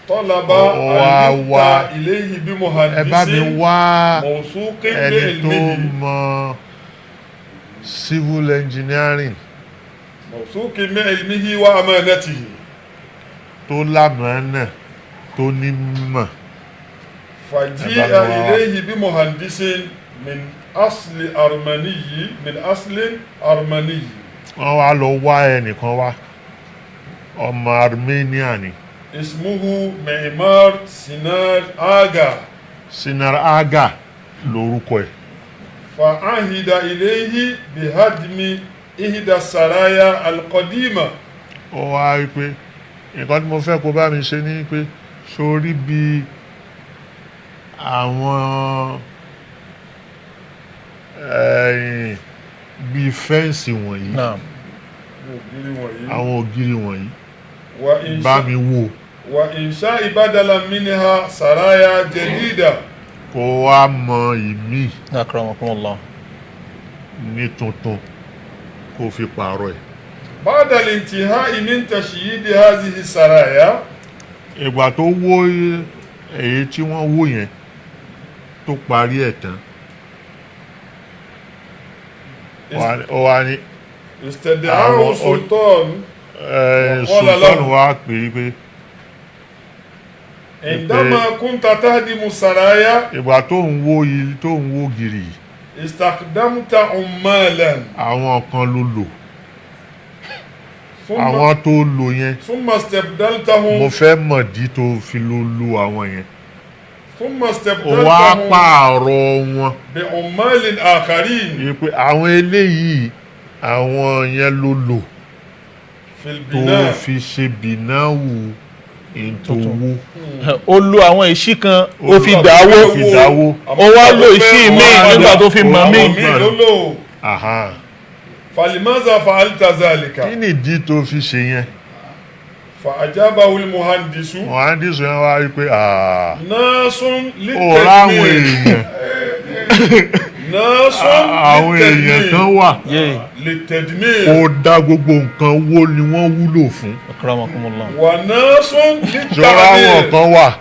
طلب Ó أن wá يؤتى إليه ẹ bá mi بمهندس wá موثوق ẹni tó بعلمه mọ civil engineering موثوق بعلمه وأمانته. tó lámàánà tó ní mímọ̀. فجيء أبا الله. إليه بمهندس من أصل أرمني من أصل أرمني. Wọ́n wá lọ wá ẹnìkan wá, ọmọ Armenia ni. اسمه معمار سنار آغا. Sinar Aga lórúkọ ẹ̀. فعهد إليه بهدم إحدى السرايا القديمة. Ó wá rí pé nǹkan tí mo fẹ́ kó bá mi ṣe ni pé sórí bí àwọn ẹ̀yìn bíi fẹ́ǹsì wọ̀nyí, Naam. àwọn ògiri wọ̀nyí, bá mi wò, وإنشاء بدلا منها سرايا جديدة. kó wá mọ ìmí Akramakumullah. ní tuntun kó fi pààrọ̀ ẹ̀. بعد الانتهاء من تشييد هذه السرايا Ìgbà tó wó èyí tí wọ́n wó yẹn tó parí ẹ̀ tán, ó wá ní استدعاه àwọn- السلطان. وقال sultan له wa pè é pé عندما كنت تهدم السرايا ìgbà tó ń wó ilé tó ń wó gìrì yìí, استخدمت عمالا àwọn kan ló lò, ثم àwọn tó lò yẹn ثم mo استبدلتهم fẹ́ mọ̀dí tó fi ló lo àwọn yẹn, ثم ó wá استبدلتهم pààrọ̀ wọn بعمال آخرين yìí pé àwọn eléyìí àwọn yẹn ló lò في tó البناء. fi ṣe bìnáwó ìtòwó. Ó lo àwọn ìṣí kan, ó fi dàwó. Ó fi dáwó. Ó wá lo ìṣí míì nígbà tó fi mọ̀ míì. Àwọn míì ló lò. Aha. فلماذا فعلت ذلك؟ Kí nìdí tó fi ṣe yẹn? فأجابه المهندس Mohandis yẹn wá rí pé "Ah, ناس ó ráwọn للتدمير èèyàn ناس àwọn èèyàn kan للتدمير wà Yé. للتدمير ó dá gbogbo nǹkan wó ni wọ́n wúlò fún. Akramakumullah. وناس Ṣọ́ra àwọn للتعمير. kan wà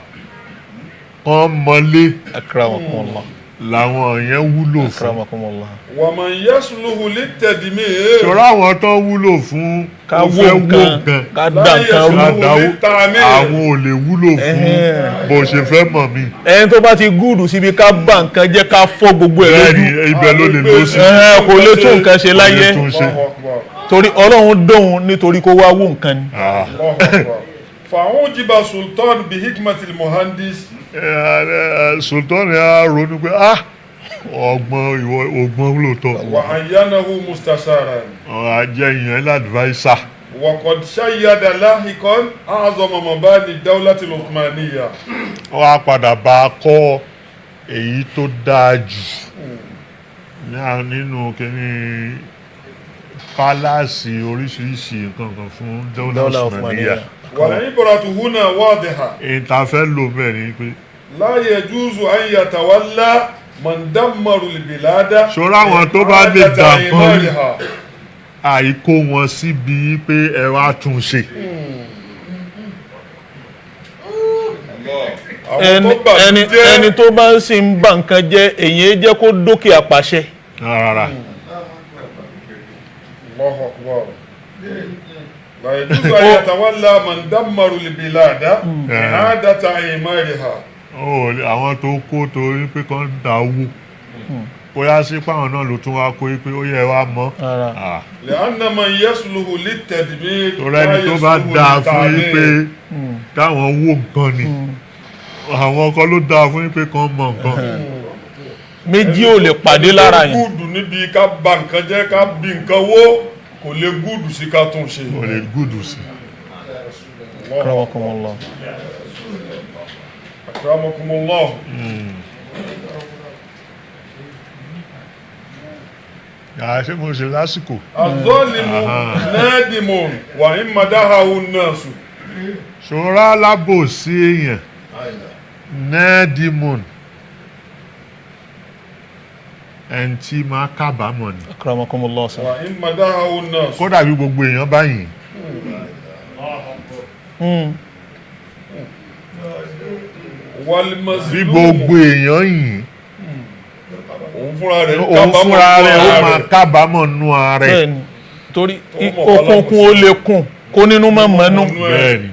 kan mọ́lé Akramakumullah. làwọn yẹn wúlò fún. Akramakumullah. ومن يصلح للتدمير Ṣọ́ra àwọn tó wúlò fún Ká ó wó fẹ́ wó nǹkan, nǹkan ká dà لا nǹkan rú. ká يصلح dáwó للتعمير. àwọn ò lè wúlò fún Ẹhẹ́n. bó ṣe fẹ́ mọ̀ mí. Ẹni tó bá ti gúdù síbi ká bà nǹkan jẹ́, ká fọ́ gbogbo ẹ̀ Bẹ́ẹ̀ni lójú. ibẹ̀ ló lè lọ sí. Ẹhẹ́n, kò lè tún nǹkan ṣe láyé. Kò lè tún ṣe. الله أكبر. Torí Ọlọ́run dóhun nítorí kó wá wó nǹkan ni. Ah. الله أكبر. فعجب السلطان بحكمة المهندس. Sultan ya ronú pé ah ọgbọ́n ìwọ ọgbọ́n lóòótọ́. وعينه مستشارا. Ọ̀rọ̀ ajẹ́ ìyẹn ládìváísà. وقد شيد لاحقا أعظم مباني الدولة العثمانية. Wọ́n á padà bá a kọ́ èyí tó dáa jù nínú kíní pálásì oríṣiríṣi nǹkan kan fún Dawla Dawla Uthmaniyya. Osmaniya. والعبرة هنا واضحة. Èyí tá a fẹ́ lò bẹ́ẹ̀ ni pé لا يجوز أن يتولى من دمروا البلاد Ṣọ́ra àwọn tó bá lè إعادة dà nǹkan rú. عمارها. Àìkó wọn síbi pé ẹ wá tún ṣe. Àwọn tó bà Ẹni jẹ́ ẹni tó bá ń sì ń bà nǹkan jẹ́, èyí jẹ́ kó dókè àpàṣẹ. Rárá. الله أكبر. لا يجوز أن يتولى من دمروا البلاد إعادة عمارها. Ó lè- àwọn tó kó torí pé kán dáwó bóyá sí páwọn náà ló tún wá kó pé ó yẹ wá mọ́. Rárá. Ah, لأن من يصلح للتدمير torí لا ẹni tó bá يصلح dáa fún yín pé للتعمير. káwọn wó nǹkan ni, àwọn kan ló dáa fún yín pé kán mọ nǹkan. Méjì ò lè pàdé lára yẹn. Gúdù níbi ká ba nǹkan jẹ́, ká bí nǹkan wó, Kò lè gúdù sí ká tún ṣe. Kò lè gúdù sí. Akramakumullah. Akramakumullah. Àṣé mo ṣe lásìkò. Az-zalimu nadimun wa in madahahu an-nasu. Ṣọ́ra alábòsí èèyàn nẹ́ẹ̀dìmọ̀n ẹni tí máa kábàámọ̀ ni. Akramakumullah sir. Wa in madahahu an-nasu. Kódà bí gbogbo èèyàn bá yìn. Wal Bí mazlumu. gbogbo èèyàn yìn. Òun fúnra rẹ̀ Òun fúnra rẹ̀ ó máa kábàámọ̀ nú ara ẹ̀. Bẹ́ẹ̀ni, torí Ó mọ̀ wá okùnkùn ó lè kùn kó nínú mọ́ mọ́nú. Bẹ́ẹ̀ni.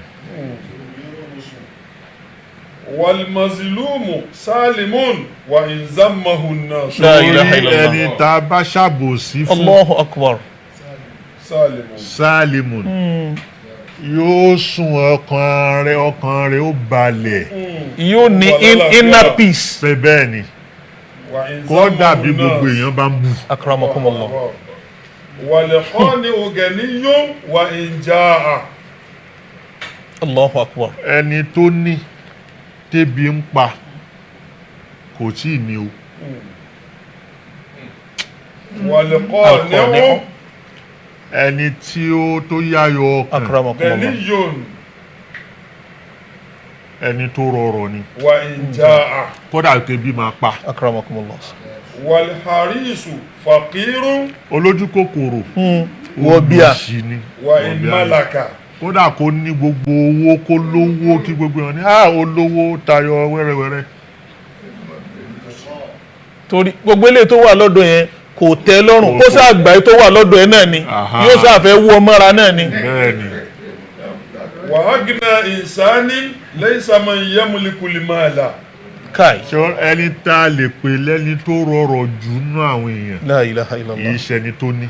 Wal mazlumu salimun wa in zammahu an-nasu. La ilaha Torí illallah. ẹni tá a bá ṣàbòsí fún Allahu akbar. Salimun. Salimun yóò sùn ọkàn rẹ̀, ọkàn rẹ̀ ó balẹ̀. Yóò ní inner peace. Pé bẹ́ẹ̀ ni. Wa in Kódà bí zammahu gbogbo an-nas. èèyàn bá ń bù. Akramakumullah. Wal khani'u ganiyyun wa in ja'a. Allahu akbar. Ẹni tó ní tébi ń pa kò tí ì ní o. Wal khani'u Ẹni tí ó tó yáyọ ọkàn, Akramakumullah. ganiyyun ẹni tó rọrọ̀ ni. wa in ja'a. Kódà tébi máa pa. Akramakumullah. Wal harisu faqirun Olójú kòkòrò Wọ bíà. olùsí ni. wa in Wọ bíà ni. malaka. Kódà kó ní gbogbo owó, kó lówó, kí gbogbo èèyàn ní ah olówó tayọ wẹ́rẹ́wẹ́rẹ́. Torí gbogbo eléyìí tó wà lọ́dọ̀ yẹn kò tẹ́ lọ́rùn, kó sáà gbà tó wà lọ́dọ̀ yẹn náà ni. Aha. Yóò sáà fẹ́ wú ọmọ ra náà ni. Bẹ́ẹ̀ni. Wa agna insani laysa man yamliku al-mala. Kai. Ṣé ẹni tá a lè pè lẹ́ni tó rọrọ̀ jù nínú àwọn èèyàn La ilaha kì í illallah. ṣẹni tó ní.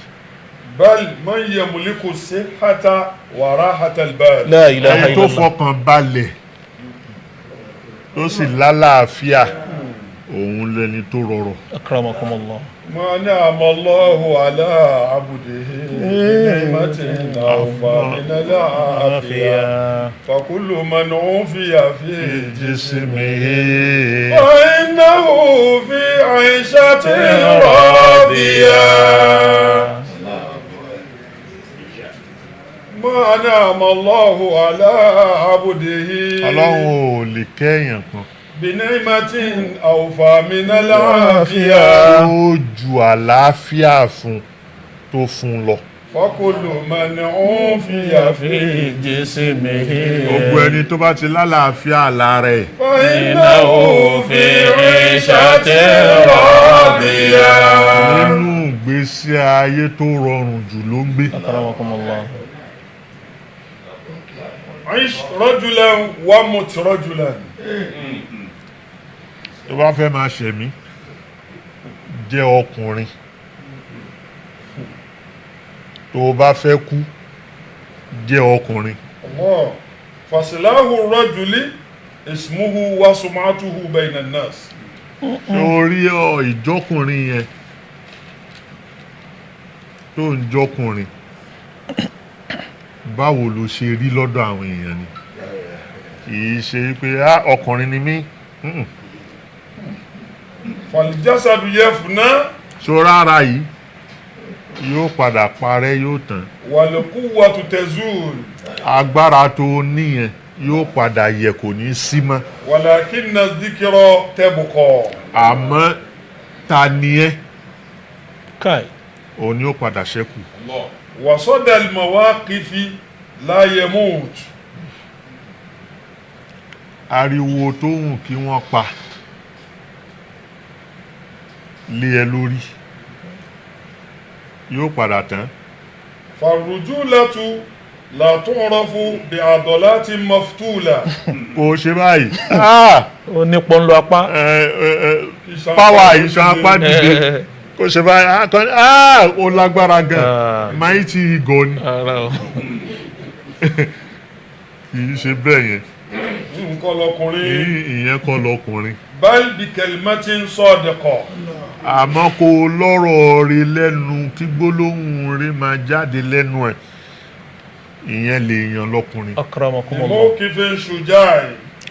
Bal man yamliku sihhata wa rahata al-bal. La ilaha Ẹni tó illallah. fọkàn balẹ̀ tó sì lálàáfíà òun lẹni tó rọrọ̀. Akramakumullah. Ma na'ama Allahu ala abdihi bi ni'matin awfa min al-afiya. Fa kullu man ufiya fi Jismihi. fa innahu fi 'ishatin radiya. Ma na'ama Allahu ala abdihi Ọlọ́run ò lè kẹ́yàn kan bi ni'matin awfa min al-afiya. ó ju àlàáfíà fún tó fún lọ. Fa kullu man ufiya fi jismihi. Gbogbo ẹni tó bá ti lálàáfíà lára ẹ̀ فإنه في عيشة راضية. nínú ìgbésí ayé tó rọrùn jù ló ń gbé. Akramakumullah. عش رجلا ومت رجلا. Tó bá fẹ́ máa ṣẹ̀mí jẹ́ ọkùnrin, tó bá fẹ́ kú jẹ́ ọkùnrin. الله فسلاح الرجل اسمه وسمعته بين الناس. Sórí ọ ìjọkùnrin yẹn tó ń jọkùnrin, báwo ló ṣe rí lọ́dọ̀ àwọn èèyàn ni? Kì í ṣe pé á ọkùnrin ni mí. Mm-mm. فالجسد يفنى Ṣó ara yìí yóò padà parẹ́, yóò tán. والقوة تزول. Agbára tó níyẹn yóò padà yẹ, kò ní sí mọ́. ولكن الذكر تبقى. Àmọ́ ta ni ẹ́, Kai. òun ni ó padà ṣẹ́kù. وصدى المواقف لا يموت. Ariwo tó hùn kí wọ́n pa lé ẹ lórí yóò padà tán. فالرجولة لا تعرف بعضلات مفتولة. Kò ṣe báyìí. Ó ní pọ́nlọ apá. Páwà iṣan apá dìde, kò ṣe báyìí. Ah, ah, ó lágbára gan, mighty eagle ni. Ara o. Kì í ṣe bẹ́ẹ̀ yẹn. Nǹkan lọkùnrin. Ìyẹn kọ́ lọkùnrin. بل بكلمة صادقة. Àmọ́ kó o lọ́rọ̀ rí lẹ́nu, kí gbólóhùn rí máa jáde lẹ́nu ẹ̀, ìyẹn lè yàn lọ́kùnrin. Akramakumullah. بموقف شجاع.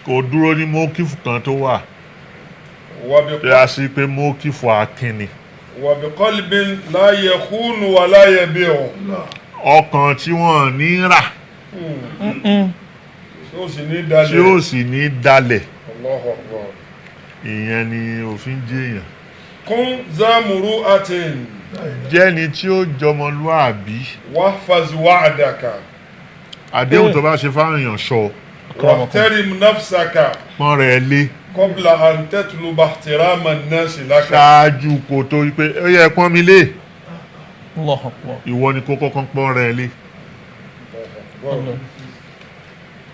Kò dúró ní mọ́kífù kan tó wà tí a sì pé mọ́kífù akínni. وبقلب لا يخون ولا يبيع. Ọkàn tí wọ́n ní rà, tí ó sì ní tí dalẹ̀. ó sì ní dalẹ̀. الله أكبر. Ìyẹn ni òfin jẹ́yàn. كن ذا مروءة. Jẹ́ni tí ó jọmọlúàbí. واحفظ وعدك. Àdéhùn tó bá ṣe fáwọn èèyàn, sọ. واحترم نفسك Pọ́n rẹ̀ lé قبل أن تطلب احترام الناس لك. ṣáájú kó tó wí pé ó yẹ pọ́n mi lé. Allahu akbar. Ìwọ ni kó kọ́kọ́ pọ́n rẹ̀ lé.